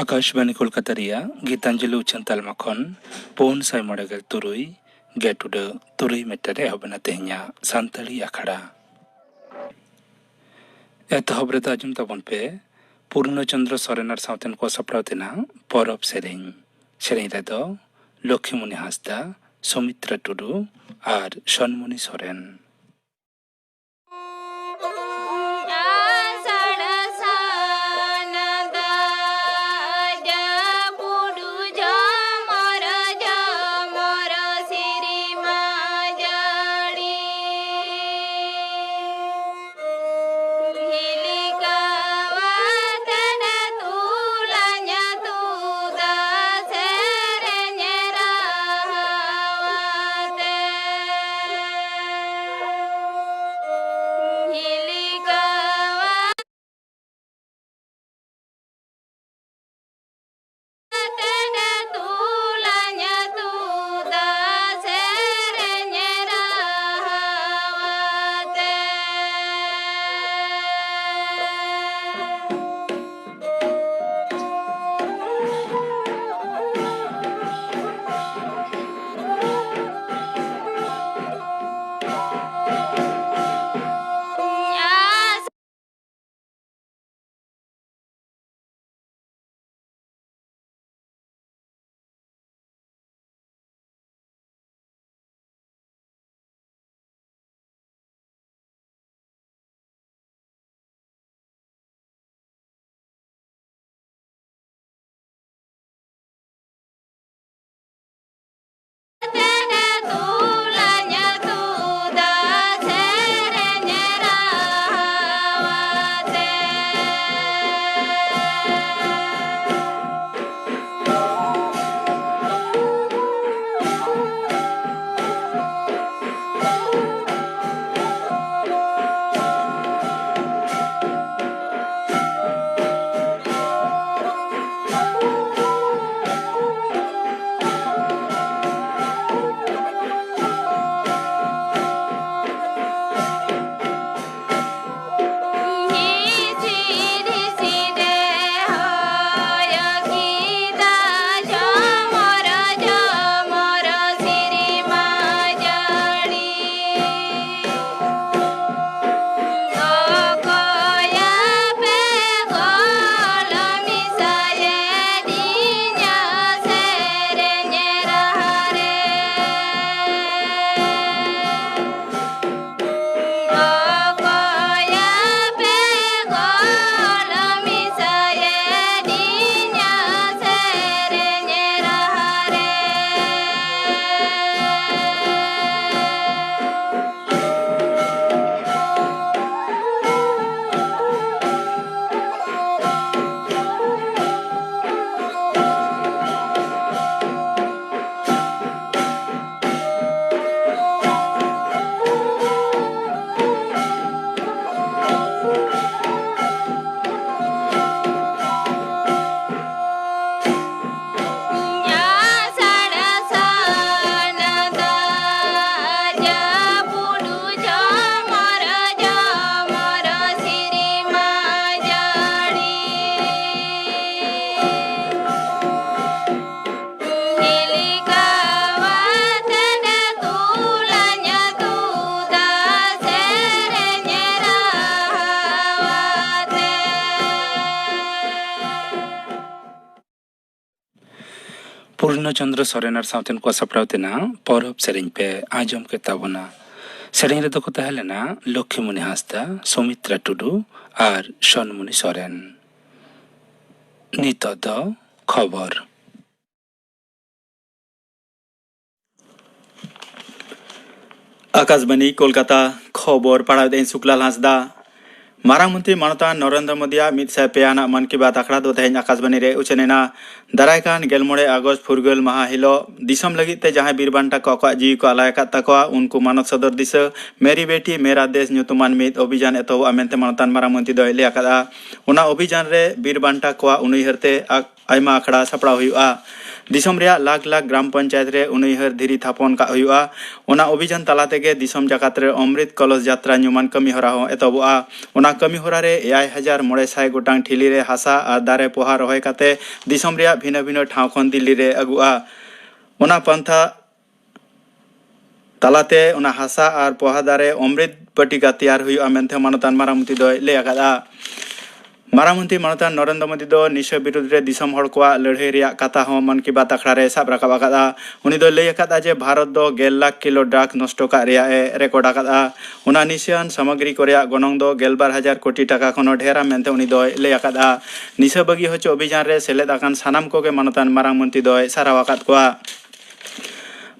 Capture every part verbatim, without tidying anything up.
ᱟᱠᱟᱥᱵᱟᱱᱤ ᱠᱳᱞᱠᱟᱛᱟ ᱨᱮᱭᱟᱜ ᱜᱤᱛᱟᱧᱡᱚᱞᱤ ᱩᱪᱷᱟᱹᱱ ᱛᱟᱞᱢᱟ ᱠᱷᱚᱱ ᱯᱩᱱ ᱥᱟᱭ ᱢᱚᱬᱮ ᱜᱮᱞ ᱛᱩᱨᱩᱭ ᱜᱮᱴ ᱩᱰᱟᱹ ᱛᱩᱨᱩᱭ ᱢᱤᱴᱟᱨ ᱨᱮ ᱮᱦᱚᱵ ᱮᱱᱟ ᱛᱮᱦᱮᱧᱟᱜ ᱥᱟᱱᱛᱟᱲᱤ ᱟᱠᱷᱲᱟ᱾ ᱮᱛᱚᱦᱚᱵ ᱨᱮᱫᱚ ᱟᱸᱡᱚᱢ ᱛᱟᱵᱚᱱ ᱯᱮ ᱯᱩᱨᱱᱚ ᱪᱚᱱᱫᱨᱚ ᱥᱚᱨᱮᱱ ᱟᱨ ᱥᱟᱶᱛᱮᱱ ᱠᱚ ᱥᱟᱯᱲᱟᱣ ᱛᱮᱱᱟᱜ ᱯᱚᱨᱚᱵᱽ ᱥᱮᱨᱮᱧ᱾ ᱥᱮᱨᱮᱧ ᱨᱮᱫᱚ ᱞᱚᱠᱷᱤᱢᱩᱱᱤ ᱦᱟᱸᱥᱫᱟ, ᱥᱩᱢᱤᱛᱨᱟ ᱴᱩᱰᱩ ᱟᱨ ᱥᱚᱱᱢᱩᱱᱤ ᱥᱚᱨᱮᱱ᱾ ᱯᱩᱨᱱᱚ ᱪᱚᱱᱫᱨᱚ ᱥᱚᱨᱮᱱ ᱟᱨ ᱥᱟᱶᱛᱮᱱ ᱠᱚᱣᱟᱜ ᱥᱟᱯᱲᱟᱣ ᱛᱮᱱᱟᱜ ᱯᱚᱨᱚᱵᱽ ᱥᱮᱨᱮᱧ ᱯᱮ ᱟᱸᱡᱚᱢ ᱠᱮᱫ ᱛᱟᱵᱚᱱᱟ᱾ ᱥᱮᱨᱮᱧ ᱨᱮᱫᱚ ᱠᱚ ᱛᱟᱦᱮᱸ ᱞᱮᱱᱟ ᱞᱚᱠᱠᱷᱤᱢᱩᱱᱤ ᱦᱟᱸᱥᱫᱟ, ᱥᱩᱢᱤᱛᱨᱟ ᱴᱩᱰᱩ ᱟᱨ ᱥᱚᱱᱢᱩᱱᱤ ᱥᱚᱨᱮᱱ᱾ ᱱᱤᱛᱚᱜ ᱫᱚ ᱠᱷᱚᱵᱚᱨ᱾ ᱟᱠᱟᱥᱵᱟᱱᱤ ᱠᱳᱞᱠᱟᱛᱟ, ᱠᱷᱚᱵᱚᱨ ᱯᱟᱲᱦᱟᱣᱮᱫᱟᱹᱧ ᱥᱩᱠᱞᱟᱞ ᱦᱟᱸᱥᱫᱟ᱾ ᱢᱟᱨᱟᱝ ᱢᱚᱱᱛᱨᱤ ᱢᱟᱱᱚᱛᱟᱱ ᱱᱚᱨᱮᱱᱫᱨᱚ ᱢᱳᱫᱤᱭᱟᱜ ᱢᱤᱫ ᱥᱟᱭ ᱯᱮ ᱟᱱᱟᱜ ᱢᱚᱱ ᱠᱤ ᱵᱟᱛ ᱟᱠᱷᱲᱟ ᱫᱚ ᱛᱮᱦᱮᱧ ᱟᱠᱟᱥᱵᱟᱱᱤ ᱨᱮ ᱩᱪᱷᱟᱹᱱ ᱮᱱᱟ᱾ ᱫᱟᱨᱟᱭ ᱠᱟᱱ ᱜᱮᱞ ᱢᱚᱬᱮ ᱟᱜᱚᱥᱴ ᱯᱷᱩᱨᱜᱟᱹᱞ ᱢᱟᱦᱟ ᱦᱤᱞᱳᱜ ᱫᱤᱥᱚᱢ ᱞᱟᱹᱜᱤᱫ ᱛᱮ ᱡᱟᱦᱟᱸᱭ ᱵᱤᱨ ᱵᱟᱱᱴᱟ ᱠᱚ ᱟᱠᱚᱣᱟᱜ ᱡᱤᱣᱤ ᱠᱚ ᱟᱞᱟᱭ ᱟᱠᱟᱫ ᱛᱟᱠᱚᱣᱟ, ᱩᱱᱠᱩ ᱢᱟᱱᱚᱛ ᱥᱚᱫᱚᱨ ᱫᱤᱥᱟᱹ ᱢᱮᱨᱤ ᱵᱮᱴᱤ ᱢᱮᱨᱟ ᱫᱮᱥ ᱧᱩᱛᱩᱢᱟᱱ ᱢᱤᱫ ᱚᱵᱷᱤᱡᱟᱱ ᱮᱛᱚᱦᱚᱵᱚᱜᱼᱟ ᱢᱮᱱᱛᱮ ᱢᱟᱱᱚᱛᱟᱱ ᱢᱟᱨᱟᱝ ᱢᱚᱱᱛᱨᱤ ᱫᱚᱭ ᱞᱟᱹᱭ ᱟᱠᱟᱫᱼᱟ᱾ ᱚᱱᱟ ᱚᱵᱷᱤᱡᱟᱱ ᱨᱮ ᱵᱤᱨ ᱵᱟᱱᱴᱟ ᱠᱚᱣᱟᱜ ᱩᱱᱩᱭᱦᱟᱹᱨ ᱛᱮ ᱟᱠ-, ᱟᱭᱢᱟ ᱟᱠᱷᱲᱟ ᱥᱟᱯᱲᱟᱣ ᱦᱩᱭᱩᱜᱼᱟ᱾ ᱫᱤᱥᱚᱢ ᱨᱮᱭᱟᱜ ᱞᱟᱠᱷ ᱞᱟᱠᱷ ᱜᱨᱟᱢ ᱯᱚᱧᱪᱟᱭᱮᱛ ᱨᱮ ᱩᱱᱩᱭᱦᱟᱹᱨ ᱫᱷᱤᱨᱤ ᱛᱷᱟᱯᱚᱱ ᱠᱟᱜ ᱦᱩᱭᱩᱜᱼᱟ᱾ ᱚᱱᱟ ᱚᱵᱷᱤᱡᱟᱱ ᱛᱟᱞᱟ ᱛᱮᱜᱮ ᱫᱤᱥᱚᱢ ᱡᱟᱠᱟᱛ ᱨᱮ ᱚᱢᱨᱤᱛ ᱠᱚᱞᱚᱥ ᱡᱟᱛᱨᱟ ᱧᱩᱢᱟᱱ ᱠᱟᱹᱢᱤ ᱦᱚᱨᱟ ᱦᱚᱸ ᱮᱛᱚᱦᱚᱵᱚᱜᱼᱟ᱾ ᱚᱱᱟ ᱠᱟᱹᱢᱤ ᱦᱚᱨᱟ ᱨᱮ ᱮᱭᱟᱭ ᱦᱟᱡᱟᱨ ᱢᱚᱬᱮ ᱥᱟᱭ ᱜᱚᱴᱟᱝ ᱴᱷᱤᱞᱤ ᱨᱮ ᱦᱟᱥᱟ ᱟᱨ ᱫᱟᱨᱮ ᱯᱚᱦᱟ ᱨᱚᱦᱚᱭ ᱠᱟᱛᱮ ᱫᱤᱥᱚᱢ ᱨᱮᱭᱟᱜ ᱵᱷᱤᱱᱟᱹ ᱵᱷᱤᱱᱟᱹ ᱴᱷᱟᱶ ᱠᱷᱚᱱ ᱫᱤᱞᱞᱤ ᱨᱮ ᱟᱹᱜᱩᱜᱼᱟ᱾ ᱚᱱᱟ ᱯᱟᱱᱛᱷᱟ ᱛᱟᱞᱟᱛᱮ ᱚᱱᱟ ᱦᱟᱥᱟ ᱟᱨ ᱯᱚᱦᱟ ᱫᱟᱨᱮ ᱚᱢᱨᱤᱛ ᱵᱟᱴᱤᱠᱟ ᱛᱮᱭᱟᱨ ᱦᱩᱭᱩᱜᱼᱟ ᱢᱮᱱᱛᱮ ᱢᱟᱱᱚᱛᱟᱱ ᱢᱟᱨᱟᱝ ᱢᱚᱱᱛᱨᱤ ᱫᱚᱭ ᱞᱟᱹᱭ ᱟᱠᱟᱫᱼᱟ᱾ ᱢᱟᱨᱟᱝ ᱢᱚᱱᱛᱨᱤ ᱢᱟᱱᱚᱛᱟᱱ ᱱᱚᱨᱮᱱᱫᱨᱚ ᱢᱳᱫᱤ ᱫᱚ ᱱᱤᱥᱟᱹ ᱵᱤᱨᱩᱫᱽ ᱨᱮ ᱫᱤᱥᱚᱢ ᱦᱚᱲ ᱠᱚᱣᱟᱜ ᱞᱟᱹᱲᱦᱟᱹᱭ ᱨᱮᱭᱟᱜ ᱠᱟᱛᱷᱟ ᱦᱚᱸ ᱢᱚᱱ ᱠᱤ ᱵᱟᱛ ᱟᱠᱷᱲᱟ ᱨᱮ ᱥᱟᱵ ᱨᱟᱠᱟᱵ ᱟᱠᱟᱫᱼᱟ᱾ ᱩᱱᱤ ᱫᱚᱭ ᱞᱟᱹᱭ ᱟᱠᱟᱫᱼᱟ ᱡᱮ ᱵᱷᱟᱨᱚᱛ ᱫᱚ ᱜᱮᱞ ᱞᱟᱠᱷ ᱠᱤᱞᱳ ᱰᱨᱟᱜᱽ ᱱᱚᱥᱴᱚ ᱠᱟᱜ ᱨᱮᱭᱟᱜ ᱮ ᱨᱮᱠᱚᱨᱰ ᱟᱠᱟᱫᱼᱟ᱾ ᱚᱱᱟ ᱱᱤᱥᱟᱹᱣᱟᱱ ᱥᱟᱢᱚᱜᱨᱤ ᱠᱚ ᱨᱮᱭᱟᱜ ᱜᱚᱱᱚᱝ ᱫᱚ ᱜᱮᱞ ᱵᱟᱨ ᱦᱟᱡᱟᱨ ᱠᱳᱴᱤ ᱴᱟᱠᱟ ᱠᱷᱚᱱ ᱦᱚᱸ ᱰᱷᱮᱨᱟ ᱢᱮᱱᱛᱮ ᱩᱱᱤ ᱫᱚᱭ ᱞᱟᱹᱭ ᱟᱠᱟᱫᱼᱟ᱾ ᱱᱤᱥᱟᱹ ᱵᱟᱹᱜᱤ ᱦᱚᱪᱚ ᱚᱵᱷᱤᱡᱟᱱ ᱨᱮ ᱥᱮᱞᱮᱫ ᱟᱠᱟᱱ ᱥᱟᱱᱟᱢ ᱠᱚᱜᱮ ᱢᱟᱱᱚᱛᱟᱱ ᱢᱟᱨᱟᱝ ᱢᱚᱱᱛᱨᱤ ᱫᱚᱭ ᱥᱟᱨᱦᱟᱣ ᱟᱠᱟᱫ ᱠᱚᱣᱟ᱾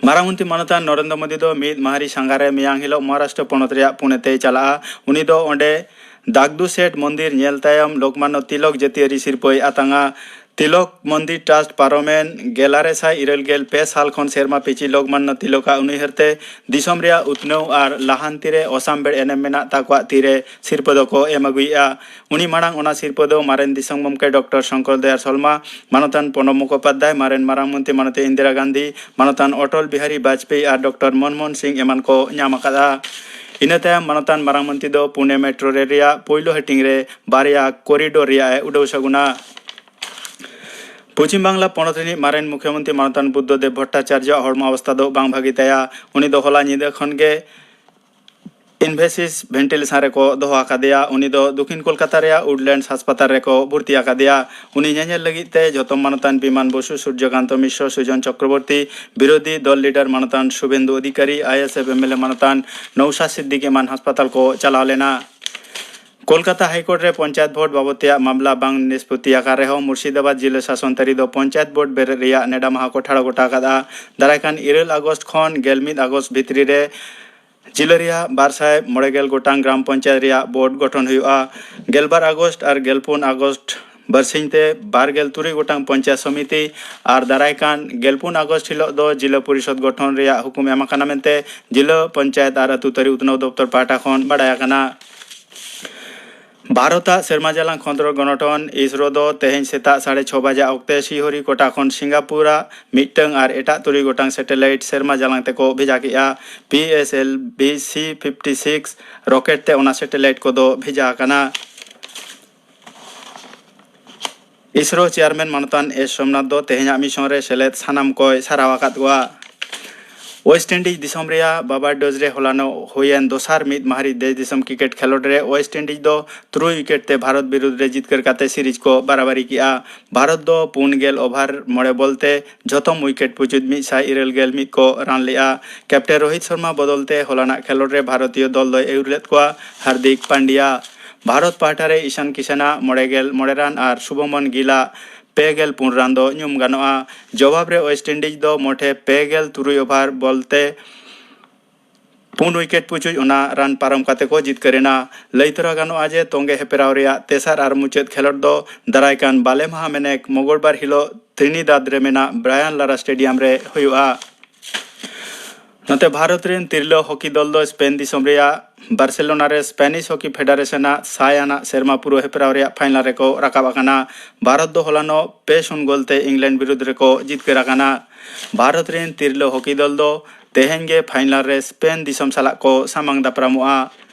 ᱢᱟᱨᱟᱝ ᱢᱚᱱᱛᱨᱤ ᱢᱟᱱᱚᱛᱟᱱ ᱱᱚᱨᱮᱱᱫᱨᱚ ᱢᱳᱫᱤ ᱫᱚ ᱢᱤᱫ ᱢᱟᱦᱟᱨᱤ ᱥᱟᱸᱜᱷᱟᱨ ᱨᱮ ᱢᱮᱭᱟᱝ ᱦᱤᱞᱳᱜ ᱢᱚᱦᱟᱨᱟᱥᱴᱨᱚ ᱯᱚᱱᱚᱛ ᱨᱮᱭᱟᱜ ᱯᱩᱱᱮ ᱛᱮᱭ ᱪᱟᱞᱟᱜᱼᱟ᱾ ᱩᱱᱤ ᱫᱚ ᱚᱸᱰᱮ ᱫᱟᱜᱫᱩ ᱥᱮᱴ ᱢᱚᱱᱫᱤᱨ ᱧᱮᱞ ᱛᱟᱭᱚᱢ ᱞᱳᱠᱢᱟᱱᱱᱚ ᱛᱤᱞᱚᱠ ᱡᱟᱹᱛᱤᱭᱟᱹᱨᱤ ᱥᱤᱨᱯᱟᱹᱭ ᱟᱛᱟᱝᱟ᱾ ᱛᱤᱞᱚᱠ ᱢᱚᱱᱫᱤᱨ ᱴᱨᱟᱥᱴ ᱯᱟᱨᱚᱢᱮᱱ ᱜᱮᱞᱟᱨᱮ ᱥᱟᱭ ᱤᱨᱟᱹᱞ ᱜᱮᱞ ᱯᱮ ᱥᱟᱞ ᱠᱷᱚᱱ ᱥᱮᱨᱢᱟ ᱯᱤᱪᱷᱤ ᱞᱳᱠᱢᱟᱱᱱᱚ ᱛᱤᱞᱚᱠᱟᱜ ᱩᱱᱩᱭᱦᱟᱹᱨ ᱛᱮ ᱫᱤᱥᱚᱢ ᱨᱮᱭᱟᱜ ᱩᱛᱱᱟᱹᱣ ᱟᱨ ᱞᱟᱦᱟᱱᱛᱤ ᱨᱮ ᱚᱥᱟᱢᱵᱷᱮᱲ ᱮᱱᱮᱢ ᱢᱮᱱᱟᱜ ᱛᱟᱠᱚᱣᱟᱜ ᱛᱤᱨᱮ ᱥᱤᱨᱯᱟᱹ ᱫᱚᱠᱚ ᱮᱢ ᱟᱹᱜᱩᱭᱮᱫᱼᱟ᱾ ᱩᱱᱤ ᱢᱟᱲᱟᱝ ᱚᱱᱟ ᱥᱤᱨᱯᱟᱹ ᱫᱚ ᱢᱟᱨᱮᱱ ᱫᱤᱥᱚᱢ ᱜᱚᱢᱠᱮ ᱰᱚᱠᱴᱚᱨ ᱥᱚᱝᱠᱚᱨ ᱫᱚᱭᱟᱞ ᱥᱚᱞᱢᱟ, ᱢᱟᱱᱚᱛᱟᱱ ᱯᱨᱚᱬᱚᱵᱽ ᱢᱩᱠᱷᱳᱯᱟᱫᱽᱫᱷᱟᱭ, ᱢᱟᱨᱮᱱ ᱢᱟᱨᱟᱝ ᱢᱚᱱᱛᱨᱤ ᱢᱟᱱᱚᱛᱤ ᱤᱱᱫᱤᱨᱟ ᱜᱟᱱᱫᱷᱤ, ᱢᱟᱱᱚᱛᱟᱱ ᱚᱴᱚᱞ ᱵᱤᱦᱟᱨᱤ ᱵᱟᱡᱽᱯᱮᱭᱤ ᱟᱨ ᱰᱚᱠᱴᱚᱨ ᱢᱚᱱᱢᱳᱦᱚᱱ ᱥᱤᱝ ᱮᱢᱟᱱ ᱠᱚ ᱧᱟᱢ ᱟᱠᱟᱫᱼᱟ᱾ ᱤᱱᱟᱹ ᱛᱟᱭᱚᱢ ᱢᱟᱱᱚᱛᱟᱱ ᱢᱟᱨᱟᱝ ᱢᱚᱱᱛᱨᱤ ᱫᱚ ᱯᱩᱱᱮ ᱢᱮᱴᱨᱳ ᱨᱮᱞ ᱨᱮᱭᱟᱜ ᱯᱳᱭᱞᱳ ᱦᱟᱹᱴᱤᱧ ᱨᱮ ᱵᱟᱨᱭᱟ ᱠᱚᱨᱤᱰᱳᱨ ᱨᱮᱭᱟᱜ ᱮ ᱩᱰᱟᱹᱣ ᱥᱟᱹᱜᱩᱱᱟ᱾ ᱯᱚᱪᱷᱤᱢ ᱵᱟᱝᱞᱟ ᱯᱚᱱᱚᱛ ᱨᱤᱱᱤᱡ ᱢᱟᱨᱮᱱ ᱢᱩᱠᱷᱭᱚᱢᱚᱱᱛᱨᱤ ᱢᱟᱱᱚᱛᱟᱱ ᱵᱩᱫᱽᱫᱷᱚ ᱫᱮᱵ ᱵᱷᱚᱴᱴᱟᱪᱟᱨᱡᱚ ᱟᱜ ᱦᱚᱲᱢᱚ ᱚᱵᱚᱥᱛᱟ ᱫᱚ ᱵᱟᱝ ᱵᱷᱟᱹᱜᱤ ᱛᱟᱭᱟ᱾ ᱩᱱᱤ ᱫᱚ ᱦᱚᱞᱟ ᱧᱤᱫᱟᱹ ᱠᱷᱚᱱ ᱜᱮ ᱤᱱᱵᱷᱮᱥᱤᱥ ᱵᱷᱮᱱᱴᱤᱞᱮᱥᱚᱱ ᱨᱮᱠᱚ ᱫᱚᱦᱚ ᱟᱠᱟᱫᱮᱭᱟ᱾ ᱩᱱᱤ ᱫᱚ ᱫᱚᱠᱷᱤᱱ ᱠᱳᱞᱠᱟᱛᱟ ᱨᱮᱭᱟᱜ ᱩᱰᱞᱮᱱᱰᱥ ᱦᱟᱥᱯᱟᱛᱟᱞ ᱨᱮᱠᱚ ᱵᱷᱚᱨᱛᱤ ᱟᱠᱟᱫᱮᱭᱟ᱾ ᱩᱱᱤ ᱧᱮᱧᱮᱞ ᱞᱟᱹᱜᱤᱫ ᱛᱮ ᱡᱚᱛᱚᱢ ᱢᱟᱱᱚᱛᱟᱱ ᱵᱤᱢᱟᱱ ᱵᱚᱥᱩ, ᱥᱩᱨᱡᱚᱠᱟᱱᱛᱚ ᱢᱤᱥᱨᱚ, ᱥᱩᱡᱚᱱ ᱪᱚᱠᱨᱚᱵᱚᱨᱛᱤ, ᱵᱤᱨᱳᱫᱷᱤ ᱫᱚᱞ ᱞᱤᱰᱟᱨ ᱢᱟᱱᱚᱛᱟᱱ ᱥᱩᱵᱷᱮᱱᱫᱩ ᱚᱫᱷᱤᱠᱟᱨᱤ, ᱟᱭᱮᱥᱮᱯᱷ ᱮᱢᱮᱞᱮ ᱢᱟᱱᱚᱛᱟᱱ ᱱᱚᱣᱥᱟᱫ ᱥᱤᱫᱫᱤᱠᱤ ᱮᱢᱟᱱ ᱦᱟᱥᱯᱟᱛᱟᱞ ᱠᱚ ᱪᱟᱞᱟᱣ ᱞᱮᱱᱟ᱾ ᱠᱳᱞᱠᱟᱛᱟ ᱦᱟᱭᱠᱳᱨᱴ ᱨᱮ ᱯᱚᱧᱪᱟᱭᱮᱛ ᱵᱷᱳᱴ ᱵᱟᱵᱚᱫ ᱛᱮᱭᱟᱜ ᱢᱟᱢᱞᱟ ᱵᱟᱝ ᱱᱤᱥᱯᱚᱛᱤ ᱟᱠᱟᱱ ᱨᱮᱦᱚᱸ, ᱢᱩᱨᱥᱤᱫᱟᱵᱟᱫᱽ ᱡᱤᱞᱟᱹ ᱥᱟᱥᱚᱱ ᱛᱟᱹᱨᱤ ᱫᱚ ᱯᱚᱧᱪᱟᱭᱮᱛ ᱵᱷᱳᱴ ᱵᱮᱨᱮᱫ ᱨᱮᱭᱟᱜ ᱱᱮᱰᱟ ᱢᱟᱦᱟ ᱠᱚ ᱴᱷᱟᱲᱚ ᱜᱚᱴᱟ ᱟᱠᱟᱫᱼᱟ᱾ ᱫᱟᱨᱟᱭ ᱠᱟᱱ ᱤᱨᱟᱹᱞ ᱟᱜᱚᱥᱴ ᱠᱷᱚᱱ ᱜᱮᱞ ᱢᱤᱫ ᱟᱜᱚᱥᱴ ᱵᱷᱤᱛᱨᱤ ᱨᱮ ᱡᱤᱞᱟᱹ ᱨᱮᱭᱟᱜ ᱵᱟᱨ ᱥᱟᱭ ᱢᱚᱬᱮ ᱜᱮᱞ ᱜᱚᱴᱟᱝ ᱜᱨᱟᱢ ᱯᱚᱧᱪᱟᱭᱮᱛ ᱨᱮᱭᱟᱜ ᱵᱳᱨᱰ ᱜᱚᱴᱷᱚᱱ ᱦᱩᱭᱩᱜᱼᱟ᱾ ᱜᱮᱞᱵᱟᱨ ᱟᱜᱚᱥᱴ ᱟᱨ ᱜᱮᱞᱯᱩᱱ ᱟᱜᱚᱥᱴ ᱵᱟᱨᱥᱤᱧ ᱛᱮ ᱵᱟᱨ ᱜᱮᱞ ᱛᱩᱨᱩᱭ ᱜᱚᱴᱟᱝ ᱯᱚᱧᱪᱟᱭᱮᱛ ᱥᱚᱢᱤᱛᱤ ᱟᱨ ᱫᱟᱨᱟᱭ ᱠᱟᱱ ᱜᱮᱞᱯᱩᱱ ᱟᱜᱚᱥᱴ ᱦᱤᱞᱳᱜ ᱫᱚ ᱡᱤᱞᱟᱹ ᱯᱚᱨᱤᱥᱚᱫᱽ ᱜᱚᱴᱷᱚᱱ ᱨᱮᱭᱟᱜ ᱦᱩᱠᱩᱢ ᱮᱢ ᱟᱠᱟᱱᱟ ᱢᱮᱱᱛᱮ ᱡᱤᱞᱟᱹ ᱯᱚᱧᱪᱟᱭᱮᱛ ᱟᱨ ᱟᱹᱛᱩ ᱛᱟᱹᱨᱤ ᱩᱛᱱᱟᱹᱣ ᱫᱚᱯᱛᱚᱨ ᱯᱟᱦᱴᱟ ᱠᱷᱚᱱ ᱵᱟᱰᱟᱭ ᱟᱠᱟᱱᱟ᱾ ᱵᱷᱟᱨᱚᱛᱟᱜ ᱥᱮᱨᱢᱟ ᱡᱟᱞᱟᱝ ᱠᱷᱚᱸᱫᱽᱨᱚᱸᱫᱽ ᱜᱚᱱᱚᱴᱷᱚᱱ ᱤᱥᱨᱳ ᱫᱚ ᱛᱮᱦᱮᱧ ᱥᱮᱛᱟᱜ ᱥᱟᱲᱮ ᱪᱷᱚ ᱵᱟᱡᱟᱜ ᱚᱠᱛᱮ ᱥᱨᱤᱦᱚᱨᱤᱠᱳᱴᱟ ᱠᱷᱚᱱ ᱥᱤᱝᱜᱟᱯᱩᱨᱟᱜ ᱢᱤᱫᱴᱟᱝ ᱟᱨ ᱮᱴᱟᱜ ᱛᱩᱨᱩᱭ ᱜᱚᱴᱟᱝ ᱥᱮᱴᱮᱞᱟᱭᱤᱴ ᱥᱮᱨᱢᱟ ᱡᱟᱞᱟᱝ ᱛᱮᱠᱚ ᱵᱷᱮᱡᱟ ᱠᱮᱫᱼᱟ᱾ ᱯᱤ ᱮᱥ ᱮᱞ ᱵᱷᱤ ᱥᱤ ᱯᱷᱤᱯᱴᱤ ᱥᱤᱠᱥ ᱨᱚᱠᱮᱴ ᱛᱮ ᱚᱱᱟ ᱥᱮᱴᱮᱞᱟᱭᱤᱴ ᱠᱚᱫᱚ ᱵᱷᱮᱡᱟ ᱟᱠᱟᱱᱟ᱾ ᱤᱥᱨᱳ ᱪᱮᱭᱟᱨᱢᱮᱱ ᱢᱟᱱᱚᱛᱟᱱ ᱮᱥ ᱥᱳᱢᱱᱟᱛᱷ ᱫᱚ ᱛᱮᱦᱮᱧᱟᱜ ᱢᱤᱥᱚᱱ ᱨᱮ ᱥᱮᱞᱮᱫ ᱥᱟᱱᱟᱢ ᱠᱚᱭ ᱥᱟᱨᱦᱟᱣ ᱟᱠᱟᱫ ᱠᱚᱣᱟ᱾ ᱳᱭᱮᱥᱴ ᱤᱱᱰᱤᱡᱽ ᱫᱤᱥᱚᱢ ᱨᱮᱭᱟᱜ ᱵᱟᱵᱟᱨᱰᱳᱡᱽ ᱨᱮ ᱦᱚᱞᱟᱱᱚᱜ ᱦᱩᱭᱮᱱ ᱫᱚᱥᱟᱨ ᱢᱤᱫ ᱢᱟᱦᱟᱨᱤ ᱫᱮᱥ ᱫᱤᱥᱚᱢ ᱠᱨᱤᱠᱮᱴ ᱠᱷᱮᱞᱳᱰ ᱨᱮ ᱳᱭᱮᱥᱴ ᱤᱱᱰᱤᱡᱽ ᱫᱚ ᱛᱩᱨᱩᱭ ᱩᱭᱠᱮᱴ ᱛᱮ ᱵᱷᱟᱨᱚᱛ ᱵᱤᱨᱩᱫᱽ ᱨᱮ ᱡᱤᱛᱠᱟᱹᱨ ᱠᱟᱛᱮ ᱥᱤᱨᱤᱡᱽ ᱠᱚ ᱵᱟᱨᱟᱵᱟᱨᱤ ᱠᱮᱜᱼᱟ᱾ ᱵᱷᱟᱨᱚᱛ ᱫᱚ ᱯᱩᱱ ᱜᱮᱞ ᱳᱵᱷᱟᱨ ᱢᱚᱬᱮ ᱵᱚᱞ ᱛᱮ ᱡᱷᱚᱛᱚᱢ ᱩᱭᱠᱮᱴ ᱯᱩᱪᱩᱡ ᱢᱤᱫ ᱥᱟᱭ ᱤᱨᱟᱹᱞ ᱜᱮᱞ ᱢᱤᱫ ᱠᱚ ᱨᱟᱱ ᱞᱮᱜᱼᱟ᱾ ᱠᱮᱯᱴᱮᱱ ᱨᱳᱦᱤᱛ ᱥᱚᱨᱢᱟ ᱵᱚᱫᱚᱞ ᱛᱮ ᱦᱚᱞᱟᱱᱟᱜ ᱠᱷᱮᱞᱳᱰ ᱨᱮ ᱵᱷᱟᱨᱚᱛᱤᱭᱚ ᱫᱚᱞ ᱫᱚᱭ ᱟᱹᱭᱩᱨ ᱞᱮᱫ ᱠᱚᱣᱟ ᱦᱟᱨᱫᱤᱠ ᱯᱟᱱᱰᱤᱭᱟ᱾ ᱵᱷᱟᱨᱚᱛ ᱯᱟᱦᱴᱟ ᱨᱮ ᱤᱥᱟᱱ ᱠᱤᱥᱟᱱᱟᱜ ᱢᱚᱬᱮ ᱜᱮᱞ ᱢᱚᱬᱮ ᱨᱟᱱ ᱟᱨ ᱥᱩᱵᱷᱚᱢᱚᱱ ᱜᱤᱞᱟᱜ ᱯᱮ ᱜᱮᱞ ᱯᱩᱱ ᱨᱟᱱ ᱫᱚ ᱧᱩᱢ ᱜᱟᱱᱚᱜᱼᱟ᱾ ᱡᱚᱵᱟᱵ ᱨᱮ ᱳᱭᱮᱥᱴ ᱤᱱᱰᱤᱡᱽ ᱫᱚ ᱢᱚᱴᱷᱮ ᱯᱮ ᱜᱮᱞ ᱛᱩᱨᱩᱭ ᱳᱵᱷᱟᱨ ᱵᱚᱞ ᱛᱮ ᱯᱩᱱ ᱩᱭᱠᱮᱴ ᱯᱩᱪᱩᱡ ᱚᱱᱟ ᱨᱟᱱ ᱯᱟᱨᱚᱢ ᱠᱟᱛᱮ ᱠᱚ ᱡᱤᱛᱠᱟᱹᱨ ᱮᱱᱟ᱾ ᱞᱟᱹᱭ ᱛᱚᱨᱟ ᱜᱟᱱᱚᱜᱼᱟ ᱡᱮ ᱛᱚᱸᱜᱮ ᱦᱮᱯᱨᱟᱣ ᱨᱮᱭᱟᱜ ᱛᱮᱥᱟᱨ ᱟᱨ ᱢᱩᱪᱟᱹᱫ ᱠᱷᱮᱞᱳᱰ ᱫᱚ ᱫᱟᱨᱟᱭ ᱠᱟᱱ ᱵᱟᱞᱮ ᱢᱟᱦᱟ ᱢᱮᱱᱮᱠ ᱢᱚᱜᱚᱞᱵᱟᱨ ᱦᱤᱞᱳᱜ ᱛᱨᱤᱱᱤᱫᱟᱫᱽ ᱨᱮ ᱢᱮᱱᱟᱜ ᱵᱨᱟᱭᱟᱱ ᱞᱟᱨᱟ ᱥᱴᱮᱰᱤᱭᱟᱢ ᱨᱮ ᱦᱩᱭᱩᱜᱼᱟ᱾ ᱱᱚᱛᱮ ᱵᱷᱟᱨᱚᱛ ᱨᱮᱱ ᱛᱤᱨᱞᱟᱹ ᱦᱚᱠᱤ ᱫᱚᱞ ᱫᱚ ᱥᱯᱮᱱ ᱫᱤᱥᱚᱢ ᱨᱮᱭᱟᱜ ᱵᱟᱨᱥᱮᱞᱳᱱᱟ ᱨᱮ ᱥᱯᱮᱱᱤᱥ ᱦᱚᱠᱤ ᱯᱷᱮᱰᱟᱨᱮᱥᱚᱱ ᱟᱜ ᱥᱟᱭ ᱟᱱᱟᱜ ᱥᱮᱨᱢᱟ ᱯᱩᱨᱟᱹᱣ ᱦᱮᱯᱨᱟᱣ ᱨᱮᱭᱟᱜ ᱯᱷᱟᱭᱱᱟᱞ ᱨᱮᱠᱚ ᱨᱟᱠᱟᱵ ᱟᱠᱟᱱᱟ᱾ ᱵᱷᱟᱨᱚᱛ ᱫᱚ ᱦᱚᱞᱟᱱᱚᱜ ᱯᱮ ᱥᱩᱱ ᱜᱳᱞ ᱛᱮ ᱤᱝᱞᱮᱱᱰ ᱵᱤᱨᱩᱫᱽ ᱨᱮᱠᱚ ᱡᱤᱛᱠᱟᱹᱨ ᱟᱠᱟᱱᱟ᱾ ᱵᱷᱟᱨᱚᱛ ᱨᱮᱱ ᱛᱤᱨᱞᱟᱹ ᱦᱚᱠᱤ ᱫᱚᱞ ᱫᱚ ᱛᱮᱦᱮᱧ ᱜᱮ ᱯᱷᱟᱭᱱᱟᱞ ᱨᱮ ᱥᱯᱮᱱ ᱫᱤᱥᱚᱢ ᱥᱟᱞᱟᱜ ᱠᱚ ᱥᱟᱢᱟᱝ ᱫᱟᱯᱨᱟᱢᱚᱜᱼᱟ᱾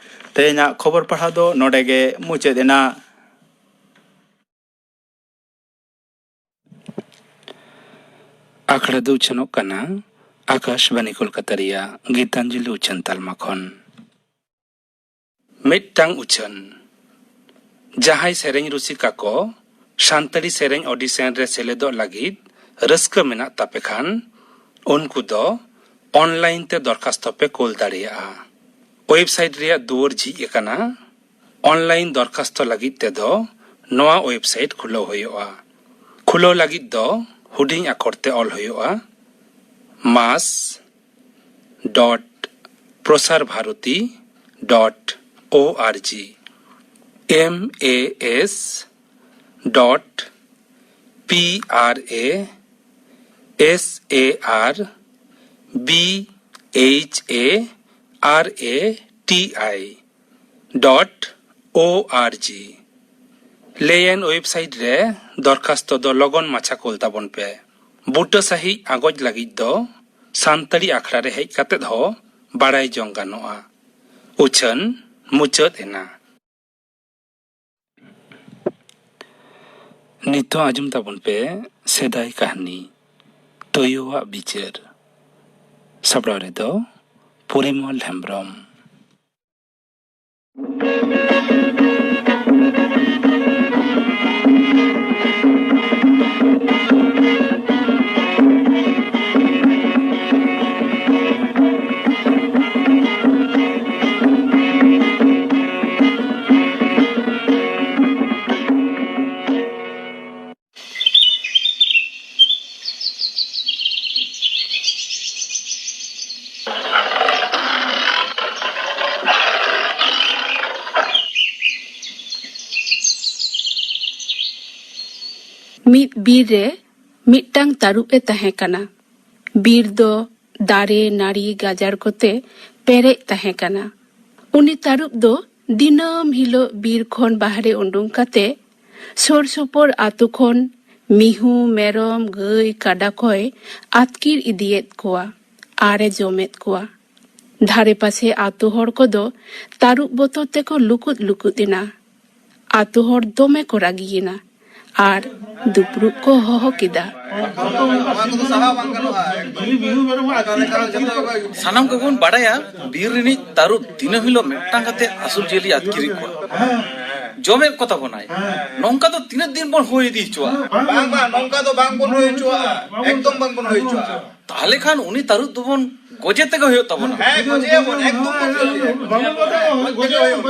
ᱛᱮᱦᱮᱧᱟᱜ ᱠᱷᱚᱵᱚᱨ ᱯᱟᱲᱦᱟᱣ ᱫᱚ ᱱᱚᱰᱮ ᱜᱮ ᱢᱩᱪᱟᱹᱫ ᱮᱱᱟ᱾ ᱟᱠᱷᱲᱟ ᱫᱚ ᱩᱪᱷᱟᱹᱱᱚᱜ ᱠᱟᱱᱟ ᱟᱠᱟᱥᱵᱟᱱᱤ ᱠᱳᱞᱠᱟᱛᱟ ᱨᱮᱭᱟᱜ ᱜᱤᱛᱟᱧᱡᱚᱞᱤ ᱩᱪᱷᱟᱹᱱ ᱛᱟᱞᱢᱟ ᱠᱷᱚᱱ᱾ ᱢᱤᱫᱴᱟᱝ ᱩᱪᱷᱟᱹᱱ᱾ ᱡᱟᱦᱟᱸᱭ ᱥᱮᱨᱮᱧ ᱨᱩᱥᱤᱠᱟ ᱠᱚ ᱥᱟᱱᱛᱟᱲᱤ ᱥᱮᱨᱮᱧ audition ᱨᱮ ᱥᱮᱞᱮᱫᱚᱜ ᱞᱟᱹᱜᱤᱫ ᱨᱟᱹᱥᱠᱟᱹ ᱢᱮᱱᱟᱜ ᱛᱟᱯᱮ ᱠᱷᱟᱱ, ᱩᱱᱠᱩ ᱫᱚ online ᱛᱮ ᱫᱚᱨᱠᱷᱟᱥᱛᱚ ᱯᱮ ᱠᱳᱞ ᱫᱟᱲᱮᱭᱟᱜᱼᱟ᱾ Website ᱨᱮᱭᱟᱜ ᱫᱩᱣᱟᱹᱨ ᱡᱷᱤᱡ ᱟᱠᱟᱱᱟ᱾ Online ᱫᱚᱨᱠᱷᱟᱥᱛᱚ ᱞᱟᱹᱜᱤᱫ ᱛᱮᱫᱚ ᱱᱚᱣᱟ website ᱠᱷᱩᱞᱟᱹᱣ ᱦᱩᱭᱩᱜᱼᱟ᱾ ᱠᱷᱩᱞᱟᱹᱣ ᱞᱟᱹᱜᱤᱫ ᱫᱚ ᱦᱩᱰᱤᱧ ᱟᱠᱷᱚᱨ ᱛᱮ ᱚᱞ ᱦᱩᱭᱩᱜᱼᱟ, mas dot prasarbharati dot org, M A S dot P R A S A R B H A R A T I dot org ᱞᱮᱭᱟᱱ website ᱨᱮ ᱫᱚᱨᱠᱷᱟᱥᱛᱚ ᱫᱚ ᱞᱚᱜᱚᱱ ᱢᱟᱪᱷᱟ ᱠᱳᱞ ᱛᱟᱵᱚᱱ ᱯᱮ᱾ ᱵᱩᱴᱟᱹ ᱥᱟᱹᱦᱤᱡ ᱟᱸᱜᱚᱪ ᱞᱟᱹᱜᱤᱫ ᱫᱚ ᱥᱟᱱᱛᱟᱲᱤ ᱟᱠᱷᱲᱟ ᱨᱮ ᱦᱮᱡ ᱠᱟᱛᱮᱫ ᱦᱚᱸ ᱵᱟᱲᱟᱭ ᱡᱚᱝ ᱜᱟᱱᱚᱜᱼᱟ᱾ ᱩᱪᱷᱟᱹᱱ ᱢᱩᱪᱟᱹᱫ ᱮᱱᱟ᱾ ᱱᱤᱛᱚᱜ ᱟᱸᱡᱚᱢ ᱛᱟᱵᱚᱱ ᱯᱮ ᱥᱮᱫᱟᱭ ᱠᱟᱹᱦᱱᱤ, ᱛᱩᱭᱩᱣᱟᱜ ᱵᱤᱪᱟᱹᱨ᱾ ᱥᱟᱯᱲᱟᱣ ᱨᱮᱫᱚ ᱯᱚᱨᱤᱢᱚᱞ ᱦᱮᱢᱵᱨᱚᱢ᱾ ᱢᱤᱫ ᱵᱤᱨ ᱨᱮ ᱢᱤᱫᱴᱟᱝ ᱛᱟᱹᱨᱩᱵ ᱮ ᱛᱟᱦᱮᱸ ᱠᱟᱱᱟ᱾ ᱵᱤᱨ ᱫᱚ ᱫᱟᱨᱮ ᱱᱟᱹᱲᱤ ᱜᱟᱡᱟᱲ ᱠᱚᱛᱮ ᱯᱮᱨᱮᱡ ᱛᱟᱦᱮᱸ ᱠᱟᱱᱟ᱾ ᱩᱱᱤ ᱛᱟᱹᱨᱩᱵ ᱫᱚ ᱫᱤᱱᱟᱹᱢ ᱦᱤᱞᱳᱜ ᱵᱤᱨ ᱠᱷᱚᱱ ᱵᱟᱦᱨᱮ ᱩᱰᱩᱝ ᱠᱟᱛᱮ ᱥᱩᱨ ᱥᱩᱯᱩᱨ ᱟᱛᱳ ᱠᱷᱚᱱ ᱢᱤᱦᱩ, ᱢᱮᱨᱚᱢ, ᱜᱟᱹᱭ, ᱠᱟᱰᱟ ᱠᱚᱭ ᱟᱹᱛᱠᱤᱨ ᱤᱫᱤᱭᱮᱫ ᱠᱚᱣᱟ ᱟᱨ ᱮ ᱡᱚᱢᱮᱫ ᱠᱚᱣᱟ᱾ ᱫᱷᱟᱨᱮ ᱯᱟᱥᱮ ᱟᱛᱳ ᱦᱚᱲ ᱠᱚᱫᱚ ᱛᱟᱹᱨᱩᱵ ᱵᱚᱛᱚᱨ ᱛᱮᱠᱚ ᱞᱩᱠᱩᱫ ᱞᱩᱠᱩᱫ ᱮᱱᱟ᱾ ᱟᱛᱳ ᱦᱚᱲ ᱫᱚᱢᱮ ᱠᱚ ᱨᱟᱹᱜᱤᱭᱮᱱᱟ ᱟᱨ ᱫᱩᱯᱲᱩᱵ ᱠᱚ ᱦᱚᱦᱚ ᱠᱮᱫᱟ᱾ ᱥᱟᱱᱟᱢ ᱠᱚᱜᱮ ᱵᱚᱱ ᱵᱟᱲᱟᱭᱟ, ᱵᱤᱨ ᱨᱤᱱᱤᱡ ᱛᱟᱹᱨᱩᱵ ᱫᱤᱱᱟᱹᱢ ᱦᱤᱞᱳᱜ ᱢᱤᱫᱴᱟᱝ ᱠᱟᱛᱮ ᱟᱹᱥᱩᱞ ᱡᱤᱭᱟᱹᱞᱤ ᱟᱹᱛᱠᱤᱨᱮᱫ ᱠᱚᱣᱟ, ᱡᱚᱢᱮᱫ ᱠᱚ ᱛᱟᱵᱚᱱᱟᱭ᱾ ᱱᱚᱝᱠᱟ ᱫᱚ ᱛᱤᱱᱟᱹᱜ ᱫᱤᱱ ᱵᱚᱱ ᱦᱩᱭ ᱤᱫᱤ ᱦᱚᱪᱚᱣᱟᱜᱼᱟ? ᱵᱟᱝ ᱵᱟᱝ, ᱱᱚᱝᱠᱟ ᱫᱚ ᱵᱟᱝ ᱵᱚᱱ ᱦᱩᱭ ᱦᱚᱪᱚᱣᱟᱜᱼᱟ, ᱮᱠᱫᱚᱢ ᱵᱟᱝ ᱵᱚᱱ ᱦᱩᱭ ᱦᱚᱪᱚᱣᱟᱜᱼᱟ᱾ ᱛᱟᱦᱞᱮ ᱠᱷᱟᱱ ᱩᱱᱤ ᱛᱟᱹᱨᱩᱵ ᱫᱚᱵᱚᱱ ᱜᱚᱡᱮ ᱛᱮᱜᱮ ᱦᱩᱭᱩᱜ ᱛᱟᱵᱚᱱᱟ᱾ ᱦᱮᱸ, ᱜᱚᱡᱮᱭᱟᱵᱚᱱ, ᱮᱠᱫᱚᱢ ᱵᱚᱱ ᱜᱚᱡᱮᱭᱟ᱾ ᱜᱚᱡᱮᱭᱟᱵᱚᱱ,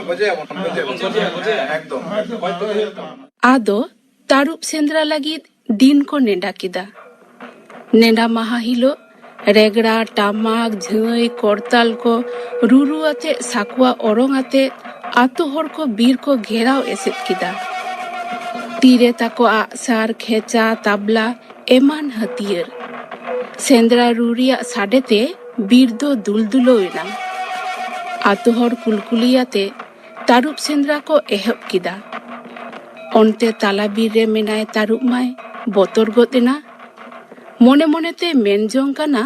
ᱜᱚᱡᱮᱭᱟᱵᱚᱱ, ᱜᱚᱡᱮᱭᱟᱵᱚᱱ, ᱮᱠᱫᱚᱢ᱾ ᱟᱫᱚ ᱛᱟᱹᱨᱩᱵ ᱥᱮᱸᱫᱽᱨᱟ ᱞᱟᱹᱜᱤᱫ ᱫᱤᱱ ᱠᱚ ᱱᱮᱰᱟ ᱠᱮᱫᱟ᱾ ᱱᱮᱰᱟ ᱢᱟᱦᱟ ᱦᱤᱞᱳᱜ ᱨᱮᱜᱽᱲᱟ, ᱴᱟᱢᱟᱠ, ᱡᱷᱟᱹᱭ, ᱠᱚᱨᱛᱟᱞ ᱠᱚ ᱨᱩᱨᱩ ᱟᱛᱮ, ᱥᱟᱠᱣᱟ ᱚᱨᱚᱝ ᱟᱛᱮ ᱟᱛᱳ ᱦᱚᱲ ᱠᱚ ᱵᱤᱨ ᱠᱚ ᱜᱷᱮᱨᱟᱣ ᱮᱥᱮᱫ ᱠᱮᱫᱟ᱾ ᱛᱤᱨᱮ ᱛᱟᱠᱚ ᱟᱜᱼᱥᱟᱨ, ᱠᱷᱮᱪᱟ, ᱛᱟᱵᱞᱟ ᱮᱢᱟᱱ ᱦᱟᱹᱛᱭᱟᱹᱨ᱾ ᱥᱮᱸᱫᱽᱨᱟ ᱨᱩ ᱨᱮᱭᱟᱜ ᱥᱟᱰᱮ ᱛᱮ ᱵᱤᱨ ᱫᱚ ᱫᱩᱞᱫᱩᱞᱟᱹᱣ ᱮᱱᱟ᱾ ᱟᱛᱳ ᱦᱚᱲ ᱠᱩᱞᱠᱩᱞᱤ ᱟᱛᱮ ᱛᱟᱹᱨᱩᱵ ᱥᱮᱸᱫᱽᱨᱟ ᱠᱚ ᱮᱦᱚᱵ ᱠᱮᱫᱟ᱾ ᱚᱱᱛᱮ ᱛᱟᱞᱟ ᱵᱤᱨ ᱨᱮ ᱢᱮᱱᱟᱭ ᱛᱟᱹᱨᱩᱵ ᱢᱟᱭ ᱵᱚᱛᱚᱨ ᱜᱚᱫ ᱮᱱᱟ᱾ ᱢᱚᱱᱮ ᱢᱚᱱᱮᱛᱮ ᱢᱮᱱ ᱡᱚᱝ ᱠᱟᱱᱟ,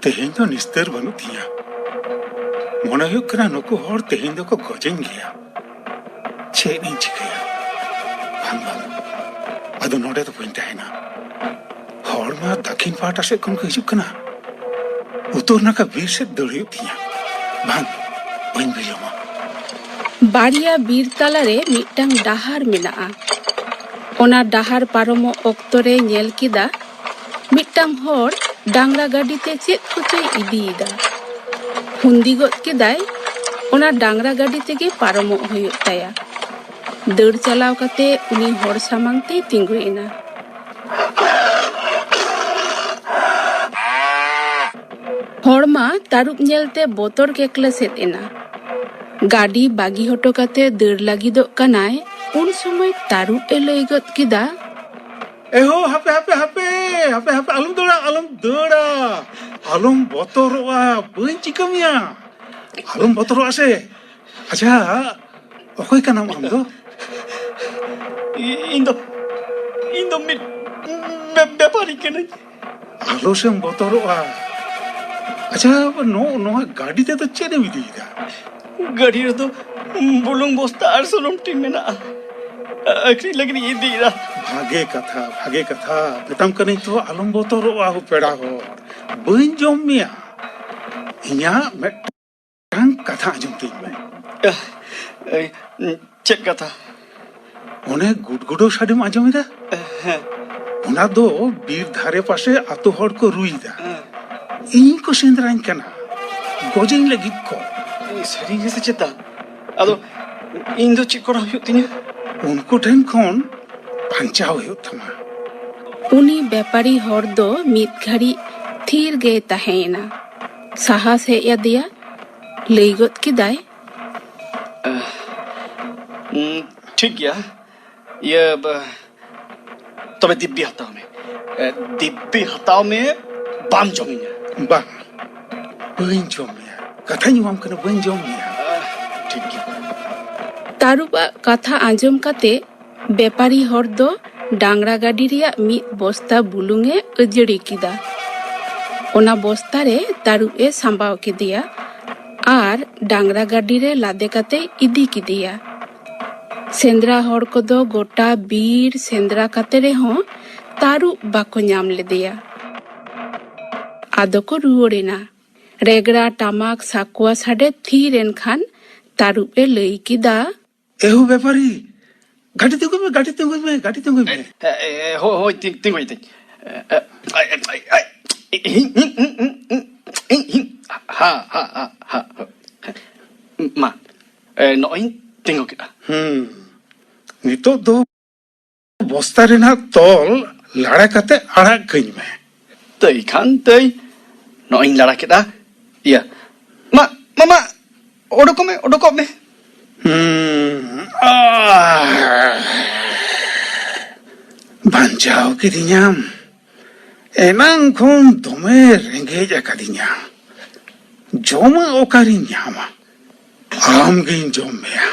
ᱛᱮᱦᱮᱧ ᱫᱚ ᱱᱤᱥᱛᱟᱹᱨ ᱵᱟᱹᱱᱩᱜ ᱛᱤᱧᱟ᱾ ᱢᱚᱱᱮ ᱦᱩᱭᱩᱜ ᱠᱟᱱᱟ ᱱᱩᱠᱩ ᱦᱚᱲ ᱛᱮᱦᱮᱧ ᱫᱚᱠᱚ ᱜᱚᱡᱮᱧ ᱜᱮᱭᱟ᱾ ᱪᱮᱫ ᱤᱧ ᱪᱤᱠᱟᱹᱭᱟ? ᱵᱟᱝ, ᱵᱟᱝ, ᱟᱫᱚ ᱱᱚᱰᱮ ᱫᱚ ᱵᱟᱹᱧ ᱛᱟᱦᱮᱱᱟ᱾ ᱦᱚᱲ ᱢᱟ ᱫᱟᱹᱠᱷᱤᱱ ᱯᱟᱦᱴᱟ ᱥᱮᱫ ᱠᱷᱚᱱ ᱠᱚ ᱦᱤᱡᱩᱜ ᱠᱟᱱᱟ᱾ ᱩᱛᱛᱚᱨ ᱱᱟᱠᱷᱟ ᱵᱤᱨ ᱥᱮᱫ ᱫᱟᱹᱲ ᱦᱩᱭᱩᱜ ᱛᱤᱧᱟ᱾ ᱵᱟᱝ, ᱵᱟᱹᱧ ᱵᱤᱞᱚᱢᱟ᱾ ᱵᱟᱨᱭᱟ ᱵᱤᱨ ᱛᱟᱞᱟᱨᱮ ᱢᱤᱫᱴᱟᱝ ᱰᱟᱦᱟᱨ ᱢᱮᱱᱟᱜᱼᱟ᱾ ᱚᱱᱟ ᱰᱟᱦᱟᱨ ᱯᱟᱨᱚᱢᱚᱜ ᱚᱠᱛᱚ ᱨᱮ ᱧᱮᱞ ᱠᱮᱫᱟ, ᱢᱤᱫᱴᱟᱝ ᱦᱚᱲ ᱰᱟᱝᱨᱟ ᱜᱟᱹᱰᱤ ᱛᱮ ᱪᱮᱫ ᱠᱚᱪᱚᱭ ᱤᱫᱤᱭᱮᱫᱟ᱾ ᱯᱷᱩᱱᱫᱤ ᱜᱚᱫ ᱠᱮᱫᱟᱭ, ᱚᱱᱟ ᱰᱟᱝᱨᱟ ᱜᱟᱹᱰᱤ ᱛᱮᱜᱮ ᱯᱟᱨᱚᱢᱚᱜ ᱦᱩᱭᱩᱜ ᱛᱟᱭᱟ᱾ ᱫᱟᱹᱲ ᱪᱟᱞᱟᱣ ᱠᱟᱛᱮ ᱩᱱᱤ ᱦᱚᱲ ᱥᱟᱢᱟᱝ ᱛᱮᱭ ᱛᱤᱸᱜᱩᱭᱮᱱᱟ᱾ ᱦᱚᱲ ᱢᱟ ᱛᱟᱹᱨᱩᱵ ᱧᱮᱞᱛᱮ ᱵᱚᱛᱚᱨ ᱠᱮᱠᱞᱮᱥᱮᱫ ᱮᱱᱟ᱾ ᱜᱟᱹᱰᱤ ᱵᱟᱹᱜᱤ ᱦᱚᱴᱚ ᱠᱟᱛᱮ ᱫᱟᱹᱲ ᱞᱟᱹᱜᱤᱫᱚᱜ ᱠᱟᱱᱟᱭ, ᱩᱱ ᱥᱚᱢᱚᱭ ᱛᱟᱹᱨᱩᱵ ᱮ ᱞᱟᱹᱭ ᱜᱚᱫ ᱠᱮᱫᱟ, ᱮᱦᱳ, ᱦᱟᱯᱮ, ᱦᱟᱯᱮ, ᱦᱟᱯᱮ, ᱦᱟᱯᱮ, ᱦᱟᱯᱮ, ᱟᱞᱚᱢ ᱫᱟᱹᱲᱟ, ᱟᱞᱚᱢ ᱫᱟᱹᱲᱟ, ᱟᱞᱚᱢ ᱵᱚᱛᱚᱨᱚᱜᱼᱟ, ᱵᱟᱹᱧ ᱪᱤᱠᱟᱹ ᱢᱮᱭᱟ, ᱟᱞᱚᱢ ᱵᱚᱛᱚᱨᱚᱜᱼᱟ ᱥᱮ᱾ ᱟᱪᱪᱷᱟ, ᱚᱠᱚᱭ ᱠᱟᱱᱟᱢ ᱟᱢ ᱫᱚ? ᱤᱧ ᱫᱚ ᱤᱧ ᱫᱚ ᱢᱤᱫ ᱵᱮ- ᱵᱮᱯᱟᱨᱤ ᱠᱟᱹᱱᱟᱹᱧ᱾ ᱟᱞᱚ ᱥᱮᱢ ᱵᱚᱛᱚᱨᱚᱜᱼᱟ᱾ ᱟᱪᱪᱷᱟ, ᱱᱚ- ᱱᱚᱣᱟ ᱜᱟᱹᱰᱤ ᱛᱮᱫᱚ ᱪᱮᱫ ᱮᱢ ᱤᱫᱤᱭᱮᱫᱟ? ᱜᱟᱹᱰᱤ ᱨᱮᱫᱚ ᱵᱩᱞᱩᱝ ᱵᱚᱥᱛᱟ ᱟᱨ ᱥᱩᱱᱩᱢ ᱴᱤᱱ ᱢᱮᱱᱟᱜᱼᱟ᱾ ᱟᱹᱠᱷᱨᱤᱧ ᱞᱟᱹᱜᱤᱫ ᱤᱧ ᱤᱫᱤᱭᱮᱫᱟ᱾ ᱵᱷᱟᱜᱮ ᱠᱟᱛᱷᱟ, ᱵᱷᱟᱜᱮ ᱠᱟᱛᱷᱟ᱾ ᱢᱮᱛᱟᱢ ᱠᱟᱹᱱᱟᱹᱧ ᱛᱚ, ᱟᱞᱚᱢ ᱵᱚᱛᱚᱨᱚᱜᱼᱟ ᱦᱳ ᱯᱮᱲᱟ ᱦᱚᱲ᱾ ᱵᱟᱹᱧ ᱡᱚᱢ ᱢᱮᱭᱟ᱾ ᱤᱧᱟᱹᱜ ᱢᱤᱫᱴᱟᱝ ᱠᱟᱛᱷᱟ ᱟᱸᱡᱚᱢ ᱛᱤᱧ ᱢᱮ᱾ ᱮ, ᱪᱮᱫ ᱠᱟᱛᱷᱟ? ᱚᱱᱮ ᱜᱩᱰᱜᱩᱰᱟᱹᱣ ᱥᱟᱰᱮᱢ ᱟᱸᱡᱚᱢ ᱮᱫᱟ? ᱦᱮᱸ᱾ ᱚᱱᱟ ᱫᱚ ᱵᱤᱨ ᱫᱷᱟᱨᱮ ᱯᱟᱥᱮ ᱟᱛᱳ ᱦᱚᱲ ᱠᱚ ᱨᱩᱭ ᱮᱫᱟ᱾ ᱦᱮᱸ᱾ ᱤᱧ ᱠᱚ ᱥᱮᱸᱫᱽᱨᱟᱧ ᱠᱟᱱᱟ, ᱜᱚᱡᱮᱧ ᱞᱟᱹᱜᱤᱫ ᱠᱚ᱾ ᱥᱟᱹᱨᱤ ᱜᱮ ᱥᱮ ᱪᱮᱛᱟ? ᱟᱫᱚ ᱤᱧ ᱫᱚ ᱪᱮᱫ ᱠᱚᱨᱟᱣ ᱦᱩᱭᱩᱜ ᱛᱤᱧᱟᱹ? ᱩᱱᱠᱩ ᱴᱷᱮᱱ ᱠᱷᱚᱱ ᱵᱟᱧᱪᱟᱣ ᱦᱩᱭᱩᱜ ᱛᱟᱢᱟ᱾ ᱩᱱᱤ ᱵᱮᱯᱟᱨᱤ ᱦᱚᱲ ᱫᱚ ᱢᱤᱫ ᱜᱷᱟᱹᱲᱤᱡ ᱛᱷᱤᱨ ᱜᱮᱭ ᱛᱟᱦᱮᱸᱭᱮᱱᱟ᱾ ᱥᱟᱦᱟᱥ ᱦᱮᱡ ᱟᱫᱮᱭᱟ, ᱞᱟᱹᱭ ᱜᱚᱫ ᱠᱮᱫᱟᱭ, ᱩᱸ, ᱴᱷᱤᱠ ᱜᱮᱭᱟ᱾ ᱤᱭᱟᱹ, ᱵ-, ᱛᱚᱵᱮ ᱫᱤᱵᱵᱤ ᱦᱟᱛᱟᱣ ᱢᱮ᱾ ᱮ, ᱫᱤᱵᱵᱤ ᱦᱟᱛᱟᱣ ᱢᱮ, ᱵᱟᱢ ᱡᱚᱢᱤᱧᱟ᱾ ᱵᱟᱝ, ᱵᱟᱹᱧ ᱡᱚᱢ ᱢᱮᱭᱟ᱾ ᱠᱟᱛᱷᱟᱧ ᱮᱢᱟᱢ ᱠᱟᱱᱟ, ᱵᱟᱹᱧ ᱡᱚᱢ ᱢᱮᱭᱟ᱾ ᱴᱷᱤᱠ ᱜᱮᱭᱟ᱾ ᱛᱟᱹᱨᱩᱵᱟᱜ ᱠᱟᱛᱷᱟ ᱟᱸᱡᱚᱢ ᱠᱟᱛᱮ ᱵᱮᱯᱟᱨᱤ ᱦᱚᱲ ᱫᱚ ᱰᱟᱝᱨᱟ ᱜᱟᱹᱰᱤ ᱨᱮᱭᱟᱜ ᱢᱤᱫ ᱵᱚᱥᱛᱟ ᱵᱩᱞᱩᱝ ᱮ ᱟᱹᱡᱟᱹᱲᱤ ᱠᱮᱫᱟ᱾ ᱚᱱᱟ ᱵᱚᱥᱛᱟ ᱨᱮ ᱛᱟᱹᱨᱩᱵ ᱮ ᱥᱟᱸᱵᱟᱣ ᱠᱮᱫᱮᱭᱟ ᱟᱨ ᱰᱟᱝᱨᱟ ᱜᱟᱹᱰᱤ ᱨᱮ ᱞᱟᱫᱮ ᱠᱟᱛᱮ ᱤᱫᱤ ᱠᱮᱫᱮᱭᱟ᱾ ᱥᱮᱸᱫᱽᱨᱟ ᱦᱚᱲ ᱠᱚᱫᱚ ᱜᱚᱴᱟ ᱵᱤᱨ ᱥᱮᱸᱫᱽᱨᱟ ᱠᱟᱛᱮ ᱨᱮᱦᱚᱸ ᱛᱟᱹᱨᱩᱵ ᱵᱟᱠᱚ ᱧᱟᱢ ᱞᱮᱫᱮᱭᱟ᱾ ᱟᱫᱚ ᱠᱚ ᱨᱩᱣᱟᱹᱲ ᱮᱱᱟ᱾ ᱨᱮᱜᱽᱲᱟ, ᱴᱟᱢᱟᱠ, ᱥᱟᱠᱣᱟ ᱥᱟᱰᱮ ᱛᱷᱤᱨ ᱮᱱ ᱠᱷᱟᱱ ᱛᱟᱹᱨᱩᱵ ᱮ ᱞᱟᱹᱭ ᱠᱮᱫᱟ, ᱮᱦᱳ ᱵᱮᱯᱟᱨᱤ, ᱜᱟᱹᱰᱤ ᱛᱤᱸᱜᱩᱭ ᱢᱮ, ᱜᱟᱹᱰᱤ ᱛᱤᱸᱜᱩᱭ ᱢᱮ, ᱜᱟᱹᱰᱤ ᱛᱤᱸᱜᱩᱭ ᱢᱮ᱾ ᱮ, ᱮ, ᱦᱳ-, ᱦᱳᱭ, ᱛᱤ-, ᱛᱤᱸᱜᱩᱭ ᱛᱤᱧ᱾ ᱮ, ᱮ, ᱟᱭ, ᱟᱭ, ᱟᱭ, ᱟᱭ, ᱤ-, ᱤ-, ᱤ-, ᱤ-, ᱤ-, ᱤ-, ᱦᱟ, ᱦᱟ, ᱦᱟ, ᱦᱟ, ᱦᱟ᱾ ᱢᱟ, ᱮ, ᱱᱚᱜᱼᱚᱭ ᱤᱧ ᱛᱤᱸᱜᱩ ᱠᱮᱫᱟ᱾ ᱦᱩᱸ, ᱱᱤᱛᱚᱜ ᱫᱚ ᱵᱚᱥᱛᱟ ᱨᱮᱱᱟᱜ ᱛᱚᱞ ᱞᱟᱲᱟ ᱠᱟᱛᱮ ᱟᱲᱟᱜ ᱠᱟᱹᱧ ᱢᱮ᱾ ᱛᱟᱹᱭ ᱠᱷᱟᱱ ᱛᱟᱹᱭ, ᱱᱚᱜᱼᱚᱭ ᱤᱧ ᱞᱟᱲᱟ ᱠᱮᱫᱟ᱾ ᱤᱭᱟᱹ, ᱢᱟ, ᱢᱟᱢᱟ, ᱚᱰᱚᱠᱚᱜ ᱢᱮ, ᱚᱰᱚᱠᱚᱜ ᱢᱮ᱾ ᱦᱩᱸ, ᱟᱦ, ᱵᱟᱧᱪᱟᱣ ᱠᱤᱫᱤᱧᱟᱢ᱾ ᱮᱱᱟᱝ ᱠᱷᱚᱱ ᱫᱚᱢᱮ ᱨᱮᱸᱜᱮᱡ ᱟᱠᱟᱫᱤᱧᱟ᱾ ᱡᱚᱢᱟᱜ ᱚᱠᱟᱨᱤᱧ ᱧᱟᱢᱟ? ᱟᱢ ᱜᱤᱧ ᱡᱚᱢ ᱢᱮᱭᱟ᱾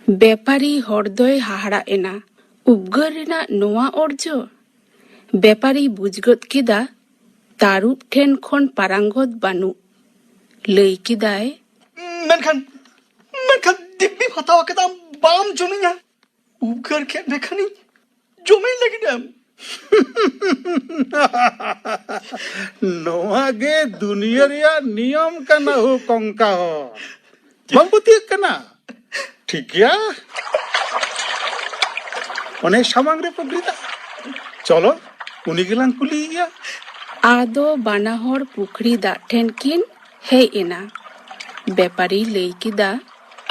ᱵᱮᱯᱟᱨᱤ ᱦᱚᱲ ᱫᱚᱭ ᱦᱟᱦᱟᱲᱟᱜ ᱮᱱᱟ, ᱩᱯᱜᱟᱹᱨ ᱨᱮᱱᱟᱜ ᱱᱚᱣᱟ ᱚᱨᱡᱚ? ᱵᱮᱯᱟᱨᱤ ᱵᱩᱡᱽ ᱜᱚᱫ ᱠᱮᱫᱟ, ᱛᱟᱹᱨᱩᱵ ᱴᱷᱮᱱ ᱠᱷᱚᱱ ᱯᱟᱨᱟᱝᱜᱚᱛ ᱵᱟᱹᱱᱩᱜ᱾ ᱞᱟᱹᱭ ᱠᱮᱫᱟᱭ, ᱢᱮᱱᱠᱷᱟᱱ, ᱢᱮᱱᱠᱷᱟᱱ ᱫᱤᱵᱭᱤᱢ ᱦᱟᱛᱟᱣ ᱠᱮᱫᱟ, ᱵᱟᱢ ᱡᱚᱢᱤᱧᱟ? ᱩᱯᱠᱟᱹᱨ ᱠᱮᱫ ᱢᱮ ᱠᱷᱟᱱᱤᱧ ᱡᱚᱢᱤᱧ ᱞᱟᱹᱜᱤᱫ ᱮᱢ᱾ ᱱᱚᱣᱟ ᱜᱮ ᱫᱩᱱᱤᱭᱟᱹ ᱨᱮᱭᱟᱜ ᱱᱤᱭᱚᱢ ᱠᱟᱱᱟ ᱦᱳ ᱠᱚᱝᱠᱟ ᱦᱚᱲ᱾ ᱵᱟᱢ ᱯᱟᱹᱛᱭᱟᱹᱜ ᱠᱟᱱᱟ? ᱴᱷᱤᱠ ᱜᱮᱭᱟ, ᱚᱱᱮ ᱥᱟᱢᱟᱝ ᱨᱮ ᱯᱩᱠᱷᱨᱤ ᱫᱟᱜ, ᱪᱚᱞᱚ ᱩᱱᱤ ᱜᱮᱞᱟᱝ ᱠᱩᱞᱤᱭᱮᱭᱟ᱾ ᱟᱫᱚ ᱵᱟᱱᱟ ᱦᱚᱲ ᱯᱩᱠᱷᱨᱤ ᱫᱟᱜ ᱴᱷᱮᱱ ᱠᱤᱱ ᱦᱮᱡ ᱮᱱᱟ᱾ ᱵᱮᱯᱟᱨᱤ ᱞᱟᱹᱭ ᱠᱮᱫᱟ,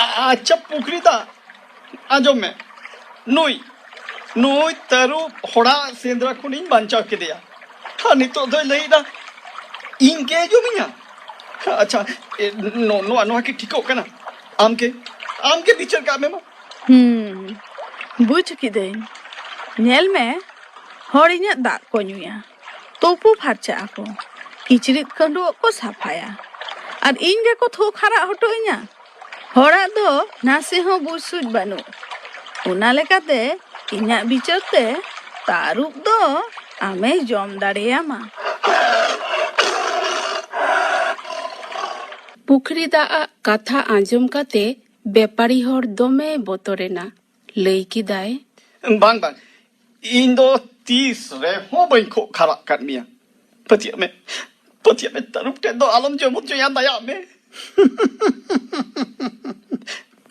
ᱟ- ᱟᱪᱪᱷᱟ ᱯᱩᱠᱷᱨᱤ ᱫᱟᱜ, ᱟᱸᱡᱚᱢ ᱢᱮ, ᱱᱩᱭ ᱱᱩᱭ ᱛᱟᱹᱨᱩᱵ ᱦᱚᱲᱟᱜ ᱥᱮᱸᱫᱽᱨᱟ ᱠᱷᱚᱱᱤᱧ ᱵᱟᱧᱪᱟᱣ ᱠᱮᱫᱮᱭᱟ, ᱟᱨ ᱱᱤᱛᱚᱜ ᱫᱚᱭ ᱞᱟᱹᱭᱮᱫᱟ ᱤᱧ ᱜᱮ ᱡᱚᱢᱤᱧᱟ᱾ ᱟᱪᱪᱷᱟ, ᱮ, ᱱᱚ- ᱱᱚᱣᱟ ᱱᱚᱣᱟ ᱠᱤ ᱴᱷᱤᱠᱚᱜ ᱠᱟᱱᱟ? ᱟᱢ ᱜᱮ ᱟᱢ ᱜᱮ ᱵᱤᱪᱟᱹᱨ ᱠᱟᱜ ᱢᱮ ᱢᱟ᱾ ᱦᱩᱸ, ᱵᱩᱡᱽ ᱠᱤᱫᱟᱹᱧ᱾ ᱧᱮᱞ ᱢᱮ, ᱦᱚᱲ ᱤᱧᱟᱹᱜ ᱫᱟᱜ ᱠᱚ ᱧᱩᱭᱟ, ᱛᱩᱯᱩ ᱯᱷᱟᱨᱪᱟᱜ ᱟᱠᱚ, ᱠᱤᱪᱨᱤᱡ ᱠᱷᱟᱹᱰᱩᱣᱟᱹᱜ ᱠᱚ ᱥᱟᱯᱷᱟᱭᱟ, ᱟᱨ ᱤᱧ ᱜᱮᱠᱚ ᱛᱷᱩ ᱠᱷᱟᱨᱟᱜ ᱦᱚᱴᱚ ᱤᱧᱟ᱾ ᱦᱚᱲᱟᱜ ᱫᱚ ᱱᱟᱥᱮ ᱦᱚᱸ ᱵᱩᱡᱽ ᱥᱩᱡᱽ ᱵᱟᱹᱱᱩᱜ᱾ ᱚᱱᱟ ᱞᱮᱠᱟᱛᱮ ᱤᱧᱟᱹᱜ ᱵᱤᱪᱟᱹᱨ ᱛᱮ ᱛᱟᱹᱨᱩᱵ ᱫᱚ ᱟᱢᱮ ᱡᱚᱢ ᱫᱟᱲᱮᱭᱟᱢᱟ᱾ ᱯᱩᱠᱷᱨᱤ ᱫᱟᱜ ᱟᱜ ᱠᱟᱛᱷᱟ ᱟᱸᱡᱚᱢ ᱠᱟᱛᱮ ᱵᱮᱯᱟᱨᱤ ᱦᱚᱲ ᱫᱚᱢᱮᱭ ᱵᱚᱛᱚᱨᱮᱱᱟ᱾ ᱞᱟᱹᱭ ᱠᱮᱫᱟᱭ, ᱵᱟᱝ, ᱵᱟᱝ, ᱤᱧ ᱫᱚ ᱛᱤᱥ ᱨᱮᱦᱚᱸ ᱵᱟᱹᱧ ᱠᱷᱩᱜ ᱠᱷᱟᱨᱟᱜ ᱠᱟᱫ ᱢᱮᱭᱟ᱾ ᱯᱟᱹᱛᱭᱟᱹᱜ ᱢᱮ, ᱯᱟᱹᱛᱭᱟᱹᱜ ᱢᱮ, ᱛᱟᱹᱨᱩᱵ ᱴᱷᱮᱱ ᱫᱚ ᱟᱞᱚᱢ ᱡᱚᱢ ᱦᱚᱪᱚᱭᱟ, ᱫᱟᱭᱟᱜ ᱢᱮ᱾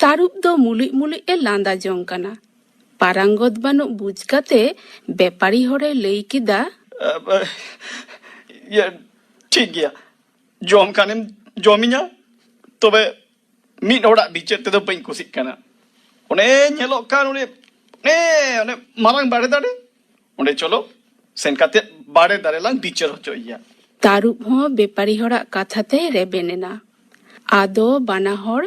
ᱛᱟᱹᱨᱩᱵ ᱫᱚ ᱢᱩᱞᱩᱡ ᱢᱩᱞᱩᱡ ᱮ ᱞᱟᱸᱫᱟ ᱡᱚᱝ ᱠᱟᱱᱟ᱾ ᱯᱟᱨᱟᱝᱜᱚᱛ ᱵᱟᱹᱱᱩᱜ ᱵᱩᱡᱽ ᱠᱟᱛᱮ ᱵᱮᱯᱟᱨᱤ ᱦᱚᱲᱮ ᱞᱟᱹᱭ ᱠᱮᱫᱟ, ᱤᱭᱟᱹ, ᱴᱷᱤᱠ ᱜᱮᱭᱟ, ᱡᱚᱢ ᱠᱷᱟᱱᱮᱢ ᱡᱚᱢᱤᱧᱟ, ᱛᱚᱵᱮ ᱢᱤᱫ ᱦᱚᱲᱟᱜ ᱵᱤᱪᱟᱹᱨ ᱛᱮᱫᱚ ᱵᱟᱹᱧ ᱠᱩᱥᱤᱜ ᱠᱟᱱᱟ᱾ ᱚᱱᱮ ᱧᱮᱞᱚᱜ ᱠᱟᱱ ᱚᱱᱮ, ᱚᱱᱮ, ᱚᱱᱮ ᱢᱟᱨᱟᱝ ᱵᱟᱲᱮ ᱫᱟᱨᱮ, ᱚᱸᱰᱮ ᱪᱚᱞᱚ, ᱥᱮᱱ ᱠᱟᱛᱮ ᱵᱟᱲᱮ ᱫᱟᱨᱮ ᱞᱟᱝ ᱵᱤᱪᱟᱹᱨ ᱦᱚᱪᱚᱭᱮᱭᱟ᱾ ᱛᱟᱹᱨᱩᱵ ᱦᱚᱸ ᱵᱮᱯᱟᱨᱤ ᱦᱚᱲᱟᱜ ᱠᱟᱛᱷᱟ ᱛᱮᱭ ᱨᱮᱵᱮᱱ ᱮᱱᱟ᱾ ᱟᱫᱚ ᱵᱟᱱᱟ ᱦᱚᱲ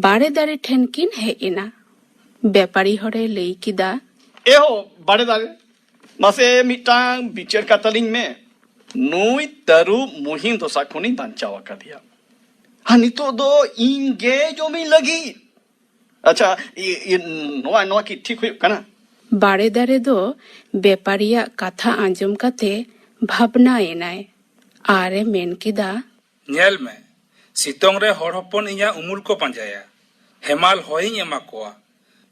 ᱵᱟᱲᱮ ᱫᱟᱨᱮ ᱴᱷᱮᱱ ᱠᱤᱱ ᱦᱮᱡ ᱮᱱᱟ᱾ ᱵᱮᱯᱟᱨᱤ ᱦᱚᱲᱮ ᱞᱟᱹᱭ ᱠᱮᱫᱟ, ᱮᱦᱳ ᱵᱟᱲᱮ ᱫᱟᱨᱮ, ᱢᱟᱥᱮ ᱢᱤᱫᱴᱟᱝ ᱵᱤᱪᱟᱹᱨ ᱠᱟᱛᱟᱞᱤᱧ ᱢᱮ᱾ ᱱᱩᱭ ᱛᱟᱹᱨᱩᱵ ᱢᱩᱦᱤᱢ ᱫᱚᱥᱟ ᱠᱷᱚᱱᱤᱧ ᱵᱟᱧᱪᱟᱣ ᱟᱠᱟᱫᱮᱭᱟ, ᱟᱨ ᱱᱤᱛᱚᱜ ᱫᱚ ᱤᱧ ᱜᱮ ᱡᱚᱢᱤᱧ ᱞᱟᱹᱜᱤᱫ᱾ ᱟᱪᱪᱷᱟ, ᱤ- ᱤ- ᱱᱚᱣᱟ ᱱᱚᱣᱟ ᱠᱤ ᱴᱷᱤᱠ ᱦᱩᱭᱩᱜ ᱠᱟᱱᱟ? ᱵᱟᱲᱮ ᱫᱟᱨᱮ ᱫᱚ ᱵᱮᱯᱟᱨᱤᱭᱟᱜ ᱠᱟᱛᱷᱟ ᱟᱸᱡᱚᱢ ᱠᱟᱛᱮ ᱵᱷᱟᱵᱽᱱᱟ ᱮᱱᱟᱭ ᱟᱨ ᱮ ᱢᱮᱱ ᱠᱮᱫᱟ, ᱧᱮᱞ ᱢᱮ, ᱥᱤᱛᱩᱝ ᱨᱮ ᱦᱚᱲ ᱦᱚᱯᱚᱱ ᱤᱧᱟᱹᱜ ᱩᱢᱩᱞ ᱠᱚ ᱯᱟᱸᱡᱟᱭᱟ᱾ ᱦᱮᱢᱟᱞ ᱦᱚᱭᱤᱧ ᱮᱢᱟ ᱠᱚᱣᱟ᱾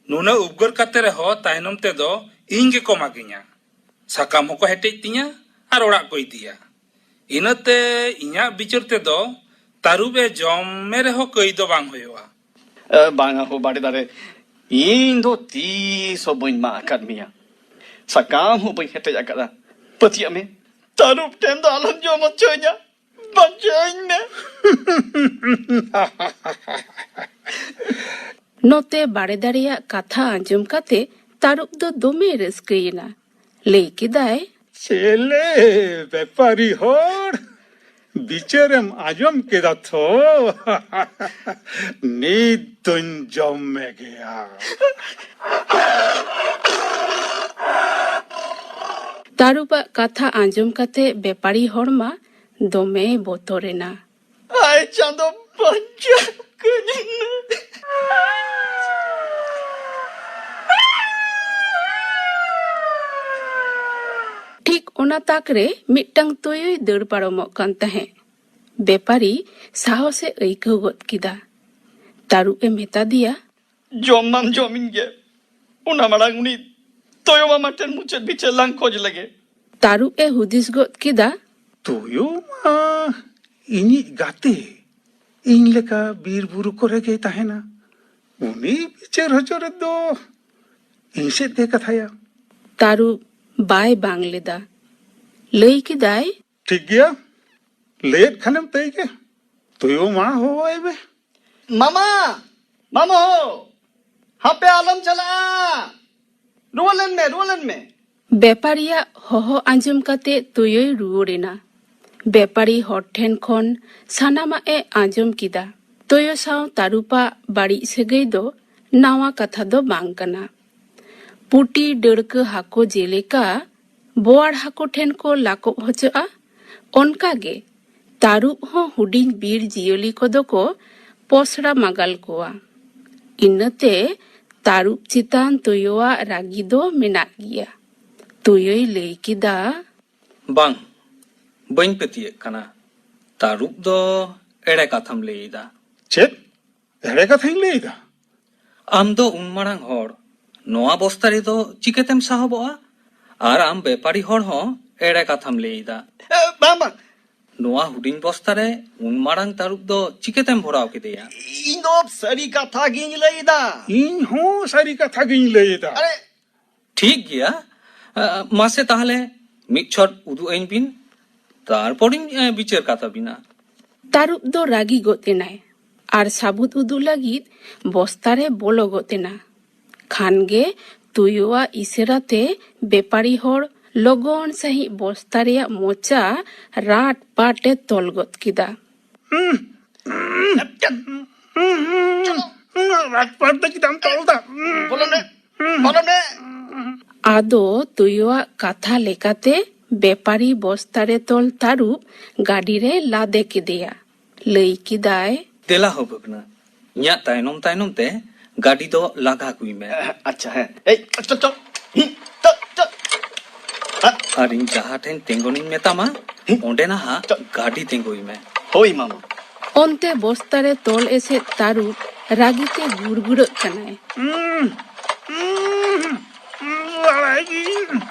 ᱱᱩᱱᱟᱹᱜ ᱩᱯᱜᱟᱹᱨ ᱠᱟᱛᱮ ᱨᱮᱦᱚᱸ ᱛᱟᱭᱱᱚᱢ ᱛᱮᱫᱚ ᱤᱧ ᱜᱮᱠᱚ ᱢᱟᱜᱤᱧᱟ᱾ ᱥᱟᱠᱟᱢ ᱦᱚᱸᱠᱚ ᱦᱮᱴᱮᱡ ᱛᱤᱧᱟ ᱟᱨ ᱚᱲᱟᱜ ᱠᱚ ᱤᱫᱤᱭᱟ᱾ ᱤᱱᱟᱹᱛᱮ ᱤᱧᱟᱹᱜ ᱵᱤᱪᱟᱹᱨ ᱛᱮᱫᱚ ᱛᱟᱹᱨᱩᱵ ᱮ ᱡᱚᱢ ᱢᱮ ᱨᱮᱦᱚᱸ ᱠᱟᱹᱭ ᱫᱚ ᱵᱟᱝ ᱦᱩᱭᱩᱜᱼᱟ᱾ ᱮ, ᱵᱟᱝᱟ ᱦᱳ ᱵᱟᱲᱮ ᱫᱟᱨᱮ, ᱤᱧ ᱫᱚ ᱛᱤᱥ ᱦᱚᱸ ᱵᱟᱹᱧ ᱢᱟᱜ ᱟᱠᱟᱫ ᱢᱮᱭᱟ᱾ ᱥᱟᱠᱟᱢ ᱦᱚᱸ ᱵᱟᱹᱧ ᱦᱮᱴᱮᱡ ᱟᱠᱟᱫᱟ᱾ ᱯᱟᱹᱛᱭᱟᱹᱜ ᱢᱮ, ᱛᱟᱹᱨᱩᱵ ᱴᱷᱮᱱ ᱫᱚ ᱟᱞᱚᱢ ᱡᱚᱢ ᱦᱚᱪᱚᱧᱟ᱾ ᱵᱟᱧᱪᱟᱣᱤᱧ ᱢᱮ᱾ ᱱᱚᱛᱮ ᱵᱟᱲᱮ ᱫᱟᱨᱮᱭᱟᱜ ᱠᱟᱛᱷᱟ ᱟᱸᱡᱚᱢ ᱠᱟᱛᱮ ᱛᱟᱹᱨᱩᱵ ᱫᱚ ᱫᱚᱢᱮ ᱨᱟᱹᱥᱠᱟᱹᱭᱮᱱᱟ᱾ ᱞᱟᱹᱭ ᱠᱮᱫᱟᱭ, ᱪᱮᱞᱮ ᱵᱮᱯᱟᱨᱤ ᱦᱚᱲ, ᱵᱤᱪᱟᱹᱨᱮᱢ ᱟᱸᱡᱚᱢ ᱠᱮᱫᱟ ᱛᱚ? ᱱᱤᱛ ᱫᱚᱧ ᱡᱚᱢ ᱢᱮᱜᱮᱭᱟ᱾ ᱛᱟᱹᱨᱩᱵᱟᱜ ᱠᱟᱛᱷᱟ ᱟᱸᱡᱚᱢ ᱠᱟᱛᱮ ᱵᱮᱯᱟᱨᱤ ᱦᱚᱲ ᱢᱟ ᱫᱚᱢᱮᱭ ᱵᱚᱛᱚᱨᱮᱱᱟ᱾ ᱟᱭ ᱪᱟᱸᱫᱚ, ᱵᱟᱧᱪᱟᱣ ᱠᱟᱹᱧ ᱢᱮ᱾ ᱴᱷᱤᱠ ᱚᱱᱟ ᱛᱟᱠ ᱨᱮ ᱢᱤᱫᱴᱟᱝ ᱛᱩᱭᱩᱭ ᱫᱟᱹᱲ ᱯᱟᱨᱚᱢᱚᱜ ᱠᱟᱱ ᱛᱟᱦᱮᱸ᱾ ᱵᱮᱯᱟᱨᱤ ᱥᱟᱦᱚᱥᱮ ᱟᱹᱭᱠᱟᱹᱣ ᱜᱚᱫ ᱠᱮᱫᱟ᱾ ᱛᱟᱹᱨᱩᱵ ᱮ ᱢᱮᱛᱟ ᱫᱮᱭᱟ, ᱡᱚᱢ ᱢᱟᱢ ᱡᱚᱢᱤᱧ ᱜᱮ, ᱚᱱᱟ ᱢᱟᱲᱟᱝ ᱩᱱᱤ ᱛᱚᱭᱚ ᱢᱟᱢᱟ ᱴᱷᱮᱱ ᱢᱩᱪᱟᱹᱫ ᱵᱤᱪᱟᱹᱨ ᱞᱟᱝ ᱠᱷᱚᱡᱽ ᱞᱮᱜᱮ᱾ ᱛᱟᱹᱨᱩᱵ ᱮ ᱦᱩᱫᱤᱥ ᱜᱚᱫ ᱠᱮᱫᱟ, ᱛᱩᱭᱩ ᱢᱟ ᱤᱧᱤᱡ ᱜᱟᱛᱮ, ᱤᱧ ᱞᱮᱠᱟ ᱵᱤᱨ ᱵᱩᱨᱩ ᱠᱚᱨᱮ ᱜᱮᱭ ᱛᱟᱦᱮᱱᱟ᱾ ᱩᱱᱤ ᱵᱤᱪᱟᱹᱨ ᱦᱚᱪᱚ ᱨᱮᱫᱚ ᱤᱧ ᱥᱮᱫ ᱜᱮ ᱠᱟᱛᱷᱟᱭᱟ᱾ ᱛᱟᱹᱨᱩᱵ ᱵᱟᱭ ᱵᱟᱝ ᱞᱮᱫᱟ᱾ ᱞᱟᱹᱭ ᱠᱮᱫᱟᱭ, ᱴᱷᱤᱠ ᱜᱮᱭᱟ, ᱞᱟᱹᱭᱮᱫ ᱠᱷᱟᱱᱮᱢ ᱛᱟᱹᱭ ᱜᱮ, ᱛᱩᱭᱩ ᱢᱟ ᱦᱚᱦᱚᱣᱟᱭ ᱢᱮ᱾ ᱢᱟᱢᱟ! ᱢᱟᱢᱟ ᱦᱳ! ᱦᱟᱯᱮ ᱟᱞᱚᱢ ᱪᱟᱞᱟᱜᱼᱟ! ᱨᱩᱣᱟᱹᱲ ᱞᱮᱱ ᱢᱮ, ᱨᱩᱣᱟᱹᱲ ᱞᱮᱱ ᱢᱮ! ᱵᱮᱯᱟᱨᱤᱭᱟᱜ ᱦᱚᱦᱚ ᱟᱸᱡᱚᱢ ᱠᱟᱛᱮ ᱛᱩᱭᱩᱭ ᱨᱩᱣᱟᱹᱲ ᱮᱱᱟ᱾ ᱵᱮᱯᱟᱨᱤ ᱦᱚᱲ ᱴᱷᱮᱱ ᱠᱷᱚᱱ ᱥᱟᱱᱟᱢᱟᱜ ᱮ ᱟᱸᱡᱚᱢ ᱠᱮᱫᱟ᱾ ᱛᱩᱭᱩ ᱥᱟᱶ ᱛᱟᱹᱨᱩᱵᱟᱜ ᱵᱟᱹᱲᱤᱡ ᱥᱟᱹᱜᱟᱹᱭ ᱫᱚ ᱱᱟᱣᱟ ᱠᱟᱛᱷᱟ ᱫᱚ ᱵᱟᱝ ᱠᱟᱱᱟ᱾ ᱯᱩᱴᱤ ᱰᱟᱹᱲᱠᱟᱹ ᱦᱟᱹᱠᱩ ᱡᱮᱞᱮᱠᱟ ᱵᱳᱣᱟᱲ ᱦᱟᱹᱠᱩ ᱴᱷᱮᱱ ᱠᱚ ᱞᱟᱠᱚᱵ ᱦᱚᱪᱚᱜᱼᱟ, ᱚᱱᱠᱟ ᱜᱮ ᱛᱟᱹᱨᱩᱵ ᱦᱚᱸ ᱦᱩᱰᱤᱧ ᱵᱤᱨ ᱡᱤᱭᱟᱹᱞᱤ ᱠᱚᱫᱚ ᱠᱚ ᱯᱚᱥᱲᱟ ᱢᱟᱜᱟᱞ ᱠᱚᱣᱟ᱾ ᱤᱱᱟᱹᱛᱮ ᱛᱟᱹᱨᱩᱵ ᱪᱮᱛᱟᱱ ᱛᱩᱭᱩᱣᱟᱜ ᱨᱟᱹᱜᱤ ᱫᱚ ᱢᱮᱱᱟᱜ ᱜᱮᱭᱟ᱾ ᱛᱩᱭᱩᱭ ᱞᱟᱹᱭ ᱠᱮᱫᱟ, ᱵᱟᱝ, ᱵᱟᱹᱧ ᱯᱟᱹᱛᱭᱟᱹᱜ ᱠᱟᱱᱟ᱾ ᱛᱟᱹᱨᱩᱵ ᱫᱚ ᱮᱲᱮ ᱠᱟᱛᱷᱟᱢ ᱞᱟᱹᱭ ᱮᱫᱟ᱾ ᱪᱮᱫ? ᱮᱲᱮ ᱠᱟᱛᱷᱟᱧ ᱞᱟᱹᱭ ᱮᱫᱟ? ᱟᱢ ᱫᱚ ᱩᱱ ᱢᱟᱨᱟᱝ ᱦᱚᱲ, ᱱᱚᱣᱟ ᱵᱚᱥᱛᱟ ᱨᱮᱫᱚ ᱪᱤᱠᱟᱹᱛᱮᱢ ᱥᱟᱦᱚᱵᱚᱜᱼᱟ? ᱟᱨ ᱟᱢ ᱵᱮᱯᱟᱨᱤ ᱦᱚᱲ ᱦᱚᱸ ᱮᱲᱮ ᱠᱟᱛᱷᱟᱢ ᱞᱟᱹᱭ ᱮᱫᱟ᱾ ᱮ, ᱵᱟᱝ, ᱵᱟᱝ᱾ ᱱᱚᱣᱟ ᱦᱩᱰᱤᱧ ᱵᱚᱥᱛᱟ ᱨᱮ ᱩᱱ ᱢᱟᱨᱟᱝ ᱛᱟᱹᱨᱩᱵ ᱫᱚ ᱪᱤᱠᱟᱹᱛᱮᱢ ᱵᱷᱚᱨᱟᱣ ᱠᱮᱫᱮᱭᱟ? ᱤᱧ ᱫᱚ ᱥᱟᱹᱨᱤ ᱠᱟᱛᱷᱟ ᱜᱤᱧ ᱞᱟᱹᱭ ᱮᱫᱟ᱾ ᱤᱧ ᱦᱚᱸ ᱥᱟᱹᱨᱤ ᱠᱟᱛᱷᱟ ᱜᱤᱧ ᱞᱟᱹᱭ ᱮᱫᱟ᱾ ᱟᱨᱮ, ᱴᱷᱤᱠ ᱜᱮᱭᱟ᱾ ᱟ, ᱢᱟᱥᱮ ᱛᱟᱦᱞᱮ ᱢᱤᱫ ᱪᱷᱚᱴ ᱩᱫᱩᱜ ᱟᱹᱧ ᱵᱤᱱ, ᱛᱟᱨᱯᱚᱨᱤᱧ, ᱟ, ᱵᱤᱪᱟᱹᱨ ᱠᱟᱛᱟ ᱵᱤᱱᱟ᱾ ᱛᱟᱹᱨᱩᱵ ᱫᱚ ᱨᱟᱹᱜᱤ ᱜᱚᱫ ᱮᱱᱟᱭ ᱟᱨ ᱥᱟᱹᱵᱩᱫ ᱩᱫᱩᱜ ᱞᱟᱹᱜᱤᱫ ᱵᱚᱥᱛᱟ ᱨᱮ ᱵᱚᱞᱚ ᱜᱚᱫ ᱮᱱᱟ᱾ ᱠᱷᱟᱱ ᱜᱮ ᱛᱩᱭᱩᱣᱟᱜ ᱤᱥᱟᱹᱨᱟ ᱛᱮ ᱵᱮᱯᱟᱨᱤ ᱦᱚᱲ ᱞᱚᱜᱚᱱ ᱥᱟᱺᱦᱤᱡ ᱵᱚᱥᱛᱟ ᱨᱮᱭᱟᱜ ᱢᱚᱪᱟ ᱨᱟᱴ ᱯᱟᱴ ᱮ ᱛᱚᱞ ᱜᱚᱫ ᱠᱮᱫᱟ᱾ ᱨᱟᱴ ᱯᱟᱴ ᱫᱚ ᱪᱮᱫᱟᱜ ᱮᱢ ᱛᱚᱞ ᱫᱟ? ᱵᱚᱞᱚᱱᱮ, ᱵᱚᱞᱚᱱᱮ᱾ ᱟᱫᱚ ᱛᱩᱭᱩᱣᱟᱜ ᱠᱟᱛᱷᱟ ᱞᱮᱠᱟᱛᱮ ᱵᱮᱯᱟᱨᱤ ᱵᱚᱥᱛᱟ ᱨᱮ ᱛᱚᱞ ᱛᱟᱹᱨᱩᱵ ᱜᱟᱹᱰᱤ ᱨᱮ ᱞᱟᱫᱮ ᱠᱮᱫᱮᱭᱟ᱾ ᱞᱟᱹᱭ ᱠᱮᱫᱟᱭ, ᱫᱮᱞᱟ ᱦᱳ ᱵᱷᱟᱹᱜᱽᱱᱟᱹ, ᱤᱧᱟᱹᱜ ᱛᱟᱭᱱᱚᱢ ᱛᱟᱭᱱᱚᱢ ᱛᱮ ᱜᱟᱹᱰᱤ ᱫᱚ ᱞᱟᱜᱟ ᱟᱹᱜᱩᱭ ᱢᱮ᱾ ᱟᱪᱪᱷᱟ, ᱦᱮᱸ᱾ ᱮᱭ, ᱪᱚ, ᱪᱚ, ᱦᱩᱸ, ᱪᱚ, ᱪᱚ᱾ ᱟᱨ ᱤᱧ ᱡᱟᱦᱟᱸ ᱴᱷᱮᱱ ᱛᱤᱸᱜᱩᱱᱤᱧ ᱢᱮᱛᱟᱢᱟ, ᱦᱩᱸ᱾ ᱚᱸᱰᱮ ᱱᱟᱦᱟᱜ ᱪᱚ᱾ ᱜᱟᱹᱰᱤ ᱛᱤᱸᱜᱩᱭ ᱢᱮ᱾ ᱦᱳᱭ, ᱢᱟᱢᱟ᱾ ᱚᱱᱛᱮ ᱵᱚᱥᱛᱟ ᱨᱮ ᱛᱚᱞ ᱮᱥᱮᱫ ᱛᱟᱹᱨᱩᱵ ᱨᱟᱹᱜᱤ ᱛᱮ ᱜᱩᱲᱜᱩᱲᱟᱹᱜ ᱠᱟᱱᱟᱭ᱾ ᱩᱸ, ᱩᱸ, ᱞᱟᱲᱟᱭ ᱵᱤᱱ,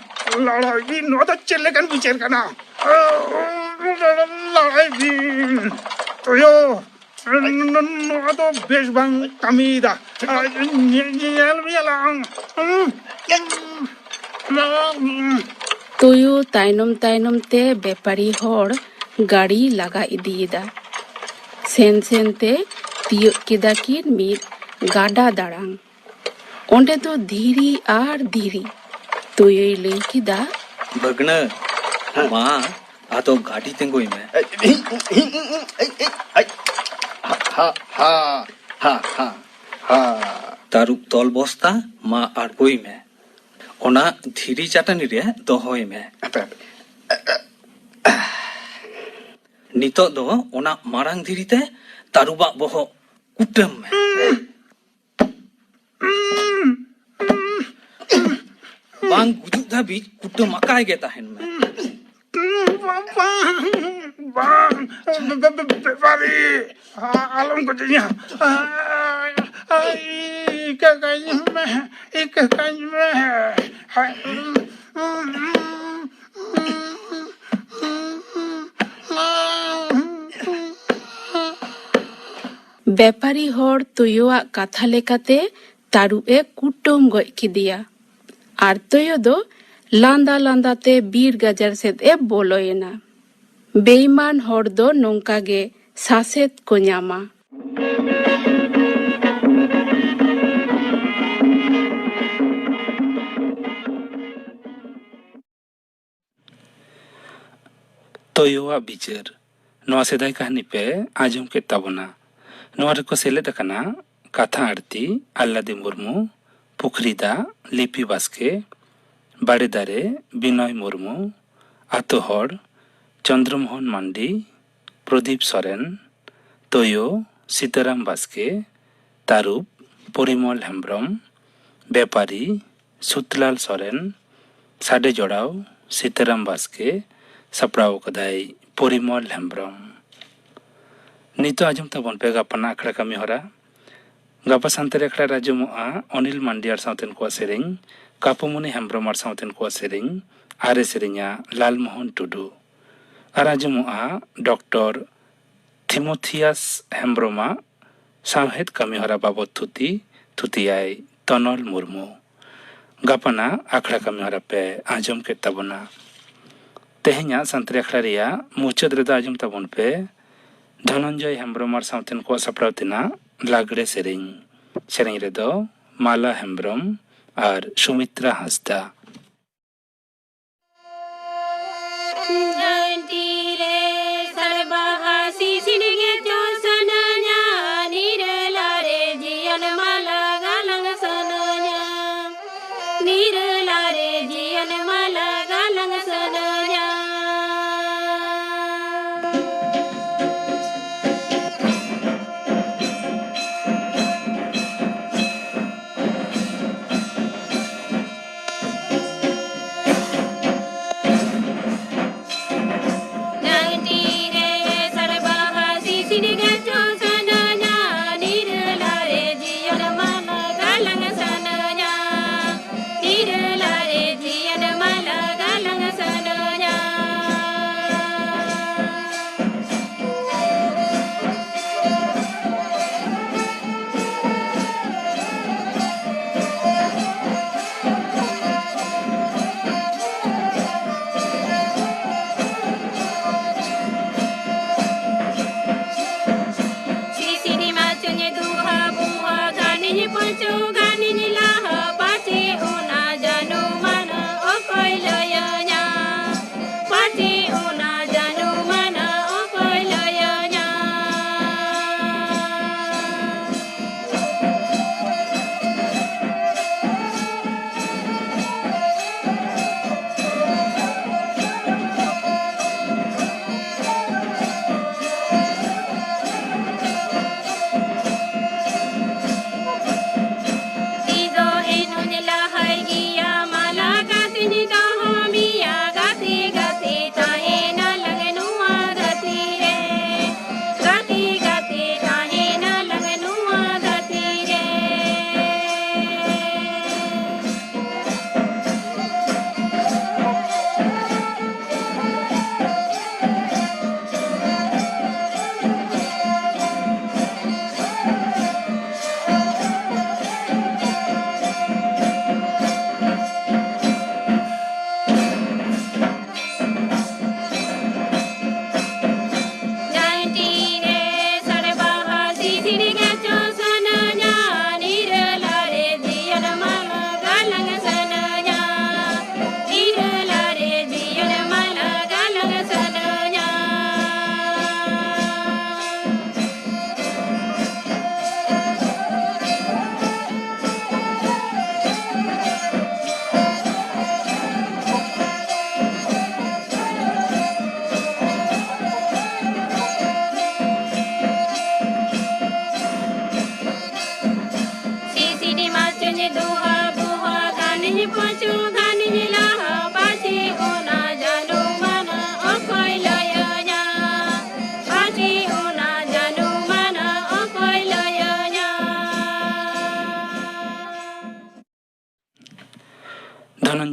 ᱞᱟᱲᱟᱭ ᱵᱤᱱ, ᱱᱚᱣᱟ ᱫᱚ ᱪᱮᱫ ᱞᱮᱠᱟᱱ ᱵᱤᱪᱟᱹᱨ ᱠᱟᱱᱟ? ᱞᱟᱲᱟᱭ ᱵᱤᱱ, ᱛᱚᱭᱚ, ᱱᱚᱣᱟ ᱫᱚ ᱵᱮᱥ ᱵᱟᱝ ᱠᱟᱹᱢᱤᱭᱮᱫᱟ᱾ ᱧᱮ-, ᱧᱮᱞ ᱵᱤᱱ ᱟᱞᱟᱝ᱾ ᱛᱩᱭᱩ ᱛᱟᱭᱱᱚᱢ ᱛᱟᱭᱱᱚᱢ ᱛᱮ ᱵᱮᱯᱟᱨᱤ ᱦᱚᱲ ᱜᱟᱹᱰᱤ ᱞᱟᱜᱟ ᱤᱫᱤᱭᱮᱫᱟ᱾ ᱥᱮᱱ ᱥᱮᱱ ᱛᱮ ᱛᱤᱭᱳᱜ ᱠᱮᱫᱟ ᱠᱤᱱ ᱢᱤᱫ ᱜᱟᱰᱟ ᱫᱟᱲᱟᱝ᱾ ᱚᱸᱰᱮ ᱫᱚ ᱫᱷᱤᱨᱤ ᱟᱨ ᱫᱷᱤᱨᱤ᱾ ᱛᱩᱭᱩᱭ ᱞᱟᱹᱭ ᱠᱮᱫᱟ, ᱵᱷᱟᱹᱜᱽᱱᱟᱹ, ᱦᱮᱸ᱾ ᱢᱟ, ᱟᱫᱚ ᱜᱟᱹᱰᱤ ᱛᱤᱸᱜᱩᱭ ᱢᱮ᱾ ᱮᱭ, ᱤᱧ, ᱤᱧ, ᱤᱧ, ᱤᱧ, ᱮᱭ, ᱮᱭ, ᱮᱭ, ᱦᱟ, ᱦᱟ, ᱦᱟ, ᱦᱟ, ᱦᱟ, ᱦᱟ᱾ ᱛᱟᱹᱨᱩᱵ ᱛᱚᱞ ᱵᱚᱥᱛᱟ, ᱢᱟ, ᱟᱬᱜᱚᱭ ᱢᱮ᱾ ᱚᱱᱟ ᱫᱷᱤᱨᱤ ᱪᱟᱹᱴᱟᱹᱱᱤ ᱨᱮ ᱫᱚᱦᱚᱭ ᱢᱮ᱾ ᱦᱟᱯᱮ, ᱦᱟᱯᱮ᱾ ᱱᱤᱛᱚᱜ ᱫᱚ ᱚᱱᱟ ᱢᱟᱨᱟᱝ ᱫᱷᱤᱨᱤ ᱛᱮ ᱛᱟᱹᱨᱩᱵᱟᱜ ᱵᱚᱦᱚᱜ ᱠᱩᱴᱟᱹᱢ ᱢᱮ᱾ ᱵᱟᱝ ᱜᱩᱡᱩᱜ ᱫᱷᱟᱹᱵᱤᱡ ᱠᱩᱴᱟᱹᱢ ᱟᱠᱟᱭ ᱜᱮ ᱛᱟᱦᱮᱱ ᱢᱮ᱾ ᱵᱟᱝ, ᱵᱮ-, ᱵᱮ-, ᱵᱮ-, ᱵᱮᱯᱟᱨᱤ, ᱟ-, ᱟᱞᱚᱢ ᱜᱚᱡᱮᱧᱟ᱾ ᱟ-, ᱟ-, ᱤᱠᱟᱹ ᱠᱟᱹᱧ ᱢᱮ, ᱤᱠᱟᱹ ᱠᱟᱹᱧ ᱢᱮ᱾ ᱵᱮᱯᱟᱨᱤ ᱦᱚᱲ ᱛᱩᱭᱩᱣᱟᱜ ᱠᱟᱛᱷᱟ ᱞᱮᱠᱟᱛᱮ ᱛᱟᱹᱨᱩᱵ ᱮ ᱠᱩᱴᱟᱹᱢ ᱜᱚᱡ ᱠᱮᱫᱮᱭᱟ᱾ ᱟᱨ ᱛᱩᱭᱩ ᱫᱚ ᱞᱟᱸᱫᱟ ᱞᱟᱸᱫᱟ ᱛᱮ ᱵᱤᱨ ᱜᱟᱡᱟᱲ ᱥᱮᱫ ᱮ ᱵᱚᱞᱚᱭᱮᱱᱟ᱾ ᱵᱮᱭᱤᱢᱟᱱ ᱦᱚᱲ ᱫᱚ ᱱᱚᱝᱠᱟ ᱜᱮ ᱥᱟᱥᱮᱛ ᱠᱚ ᱧᱟᱢᱟ᱾ ᱛᱚᱭᱳᱣᱟᱜ ᱵᱤᱪᱟᱹᱨ᱾ ᱱᱚᱣᱟ ᱥᱮᱫᱟᱭ ᱠᱟᱹᱦᱱᱤ ᱯᱮ ᱟᱸᱡᱚᱢ ᱠᱮᱫ ᱛᱟᱵᱚᱱᱟ᱾ ᱱᱚᱣᱟ ᱨᱮᱠᱚ ᱥᱮᱞᱮᱫ ᱟᱠᱟᱱᱟ ᱠᱟᱛᱷᱟ ᱟᱲᱛᱤ ᱟᱞᱞᱟᱫᱤ ᱢᱩᱨᱢᱩ, ᱯᱩᱠᱷᱨᱤ ᱫᱟᱜ ᱞᱤᱯᱤ ᱵᱟᱥᱠᱮ, ᱵᱟᱲᱮ ᱫᱟᱨᱮ ᱵᱤᱱᱚᱭ ᱢᱩᱨᱢᱩ, ᱟᱛᱳ ᱦᱚᱲ ᱪᱚᱱᱫᱨᱚᱢᱳᱦᱚᱱ ᱢᱟᱱᱰᱤ, ᱯᱨᱚᱫᱤᱯ ᱥᱚᱨᱮᱱ, ᱛᱚᱭᱳ ᱥᱤᱛᱟᱨᱟᱢ ᱵᱟᱥᱠᱮ, ᱛᱟᱹᱨᱩᱵ ᱯᱚᱨᱤᱢᱚᱞ ᱦᱮᱢᱵᱨᱚᱢ, ᱵᱮᱯᱟᱨᱤ ᱥᱩᱛᱞᱟᱞ ᱥᱚᱨᱮᱱ, ᱥᱟᱰᱮ ᱡᱚᱲᱟᱣ ᱥᱤᱛᱟᱨᱟᱢ ᱵᱟᱥᱠᱮ, ᱥᱟᱯᱲᱟᱣ ᱠᱟᱫᱟᱭ ᱯᱚᱨᱤᱢᱚᱞ ᱦᱮᱢᱵᱨᱚᱢ᱾ ᱱᱤᱛᱚᱜ ᱟᱸᱡᱚᱢ ᱛᱟᱵᱚᱱ ᱯᱮ ᱜᱟᱯᱟᱱᱟᱜ ᱟᱠᱷᱲᱟ ᱠᱟᱹᱢᱤ ᱦᱚᱨᱟ᱾ ᱜᱟᱯᱟ ᱥᱟᱱᱛᱟᱲᱤ ᱟᱠᱷᱲᱟ ᱨᱮ ᱟᱸᱡᱚᱢᱚᱜᱼᱟ ᱚᱱᱤᱞ ᱢᱟᱱᱰᱤ ᱟᱨ ᱥᱟᱶᱛᱮᱱ ᱠᱚᱣᱟᱜ ᱥᱮᱨᱮᱧ, ᱠᱟᱯᱩᱢᱩᱱᱤ ᱦᱮᱢᱵᱨᱚᱢ ᱟᱨ ᱥᱟᱶᱛᱮᱱ ᱠᱚᱣᱟᱜ ᱥᱮᱨᱮᱧ, ᱟᱨᱮ ᱥᱮᱨᱮᱧᱟ ᱞᱟᱞᱢᱳᱦᱚᱱ ᱴᱩᱰᱩ᱾ ᱟᱨ ᱟᱸᱡᱚᱢᱚᱜᱼᱟ ᱰᱚᱠᱴᱚᱨ ᱛᱷᱤᱢᱳᱛᱷᱤᱭᱟᱥ ᱦᱮᱢᱵᱨᱚᱢᱟᱜ ᱥᱟᱶᱦᱮᱫ ᱠᱟᱹᱢᱤᱦᱚᱨᱟ ᱵᱟᱵᱚᱫ ᱛᱷᱩᱛᱤ, ᱛᱷᱩᱛᱤᱭᱟᱭ ᱛᱚᱱᱚᱞ ᱢᱩᱨᱢᱩ᱾ ᱜᱟᱯᱟᱱᱟᱜ ᱟᱠᱷᱲᱟ ᱠᱟᱹᱢᱤᱦᱚᱨᱟ ᱯᱮ ᱟᱸᱡᱚᱢ ᱠᱮᱫ ᱛᱟᱵᱚᱱᱟ᱾ ᱛᱮᱦᱮᱧᱟᱜ ᱥᱟᱱᱛᱟᱲᱤ ᱟᱠᱷᱲᱟ ᱨᱮᱭᱟᱜ ᱢᱩᱪᱟᱹᱫ ᱨᱮᱫᱚ ᱟᱸᱡᱚᱢ ᱛᱟᱵᱚᱱ ᱯᱮ ᱫᱷᱚᱱᱚᱱᱡᱚᱭ ᱦᱮᱢᱵᱨᱚᱢ ᱟᱨ ᱥᱟᱶᱛᱮᱱ ᱠᱚᱣᱟᱜ ᱥᱟᱯᱲᱟᱣ ᱛᱮᱱᱟᱜ ᱞᱟᱜᱽᱲᱮ ᱥᱮᱨᱮᱧ᱾ ᱥᱮᱨᱮᱧ ᱨᱮᱫᱚ ᱢᱟᱞᱟ ᱦᱮᱢᱵᱨᱚᱢ ᱟᱨ ᱥᱩᱢᱤᱛᱨᱟ ᱦᱟᱸᱥᱫᱟ᱾ ᱡᱷᱟᱹᱱᱴᱤ ᱨᱮ ᱥᱟᱲᱮ ᱵᱟᱦᱟ ᱥᱤᱥᱤᱨ ᱜᱮ ᱪᱚ ᱥᱟᱱᱟᱧᱟ, ᱱᱤᱨᱟᱹᱞᱟ ᱨᱮ ᱡᱤᱭᱚᱱ ᱢᱟᱞᱟ ᱜᱟᱞᱟᱝ ᱥᱟᱱᱟᱧᱟ, ᱱᱤᱨᱟᱹᱞᱟ ᱨᱮ ᱡᱤᱭᱚᱱ ᱢᱟᱞᱟ ᱜᱟᱞᱟᱝ ᱥᱟᱱᱟᱧᱟ᱾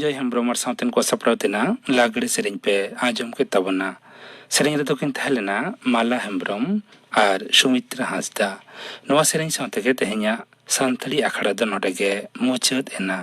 ᱡᱚᱭ ᱦᱮᱢᱵᱨᱚᱢ ᱟᱨ ᱥᱟᱶᱛᱮᱱ ᱠᱚ ᱥᱟᱯᱲᱟᱣ ᱛᱮᱱᱟᱜ ᱞᱟᱜᱽᱲᱮ ᱥᱮᱨᱮᱧ ᱯᱮ ᱟᱸᱡᱚᱢ ᱠᱮᱫ ᱛᱟᱵᱚᱱᱟ᱾ ᱥᱮᱨᱮᱧ ᱨᱮᱫᱚ ᱠᱤᱱ ᱛᱟᱦᱮᱸ ᱞᱮᱱᱟ ᱢᱟᱞᱟ ᱦᱮᱢᱵᱨᱚᱢ ᱟᱨ ᱥᱩᱢᱤᱛᱨᱟ ᱦᱟᱸᱥᱫᱟ᱾ ᱱᱚᱣᱟ ᱥᱮᱨᱮᱧ ᱥᱟᱶ ᱛᱮᱜᱮ ᱛᱮᱦᱮᱧᱟᱜ ᱥᱟᱱᱛᱟᱲᱤ ᱟᱠᱷᱲᱟ ᱫᱚ ᱱᱚᱰᱮ ᱜᱮ ᱢᱩᱪᱟᱹᱫ ᱮᱱᱟ᱾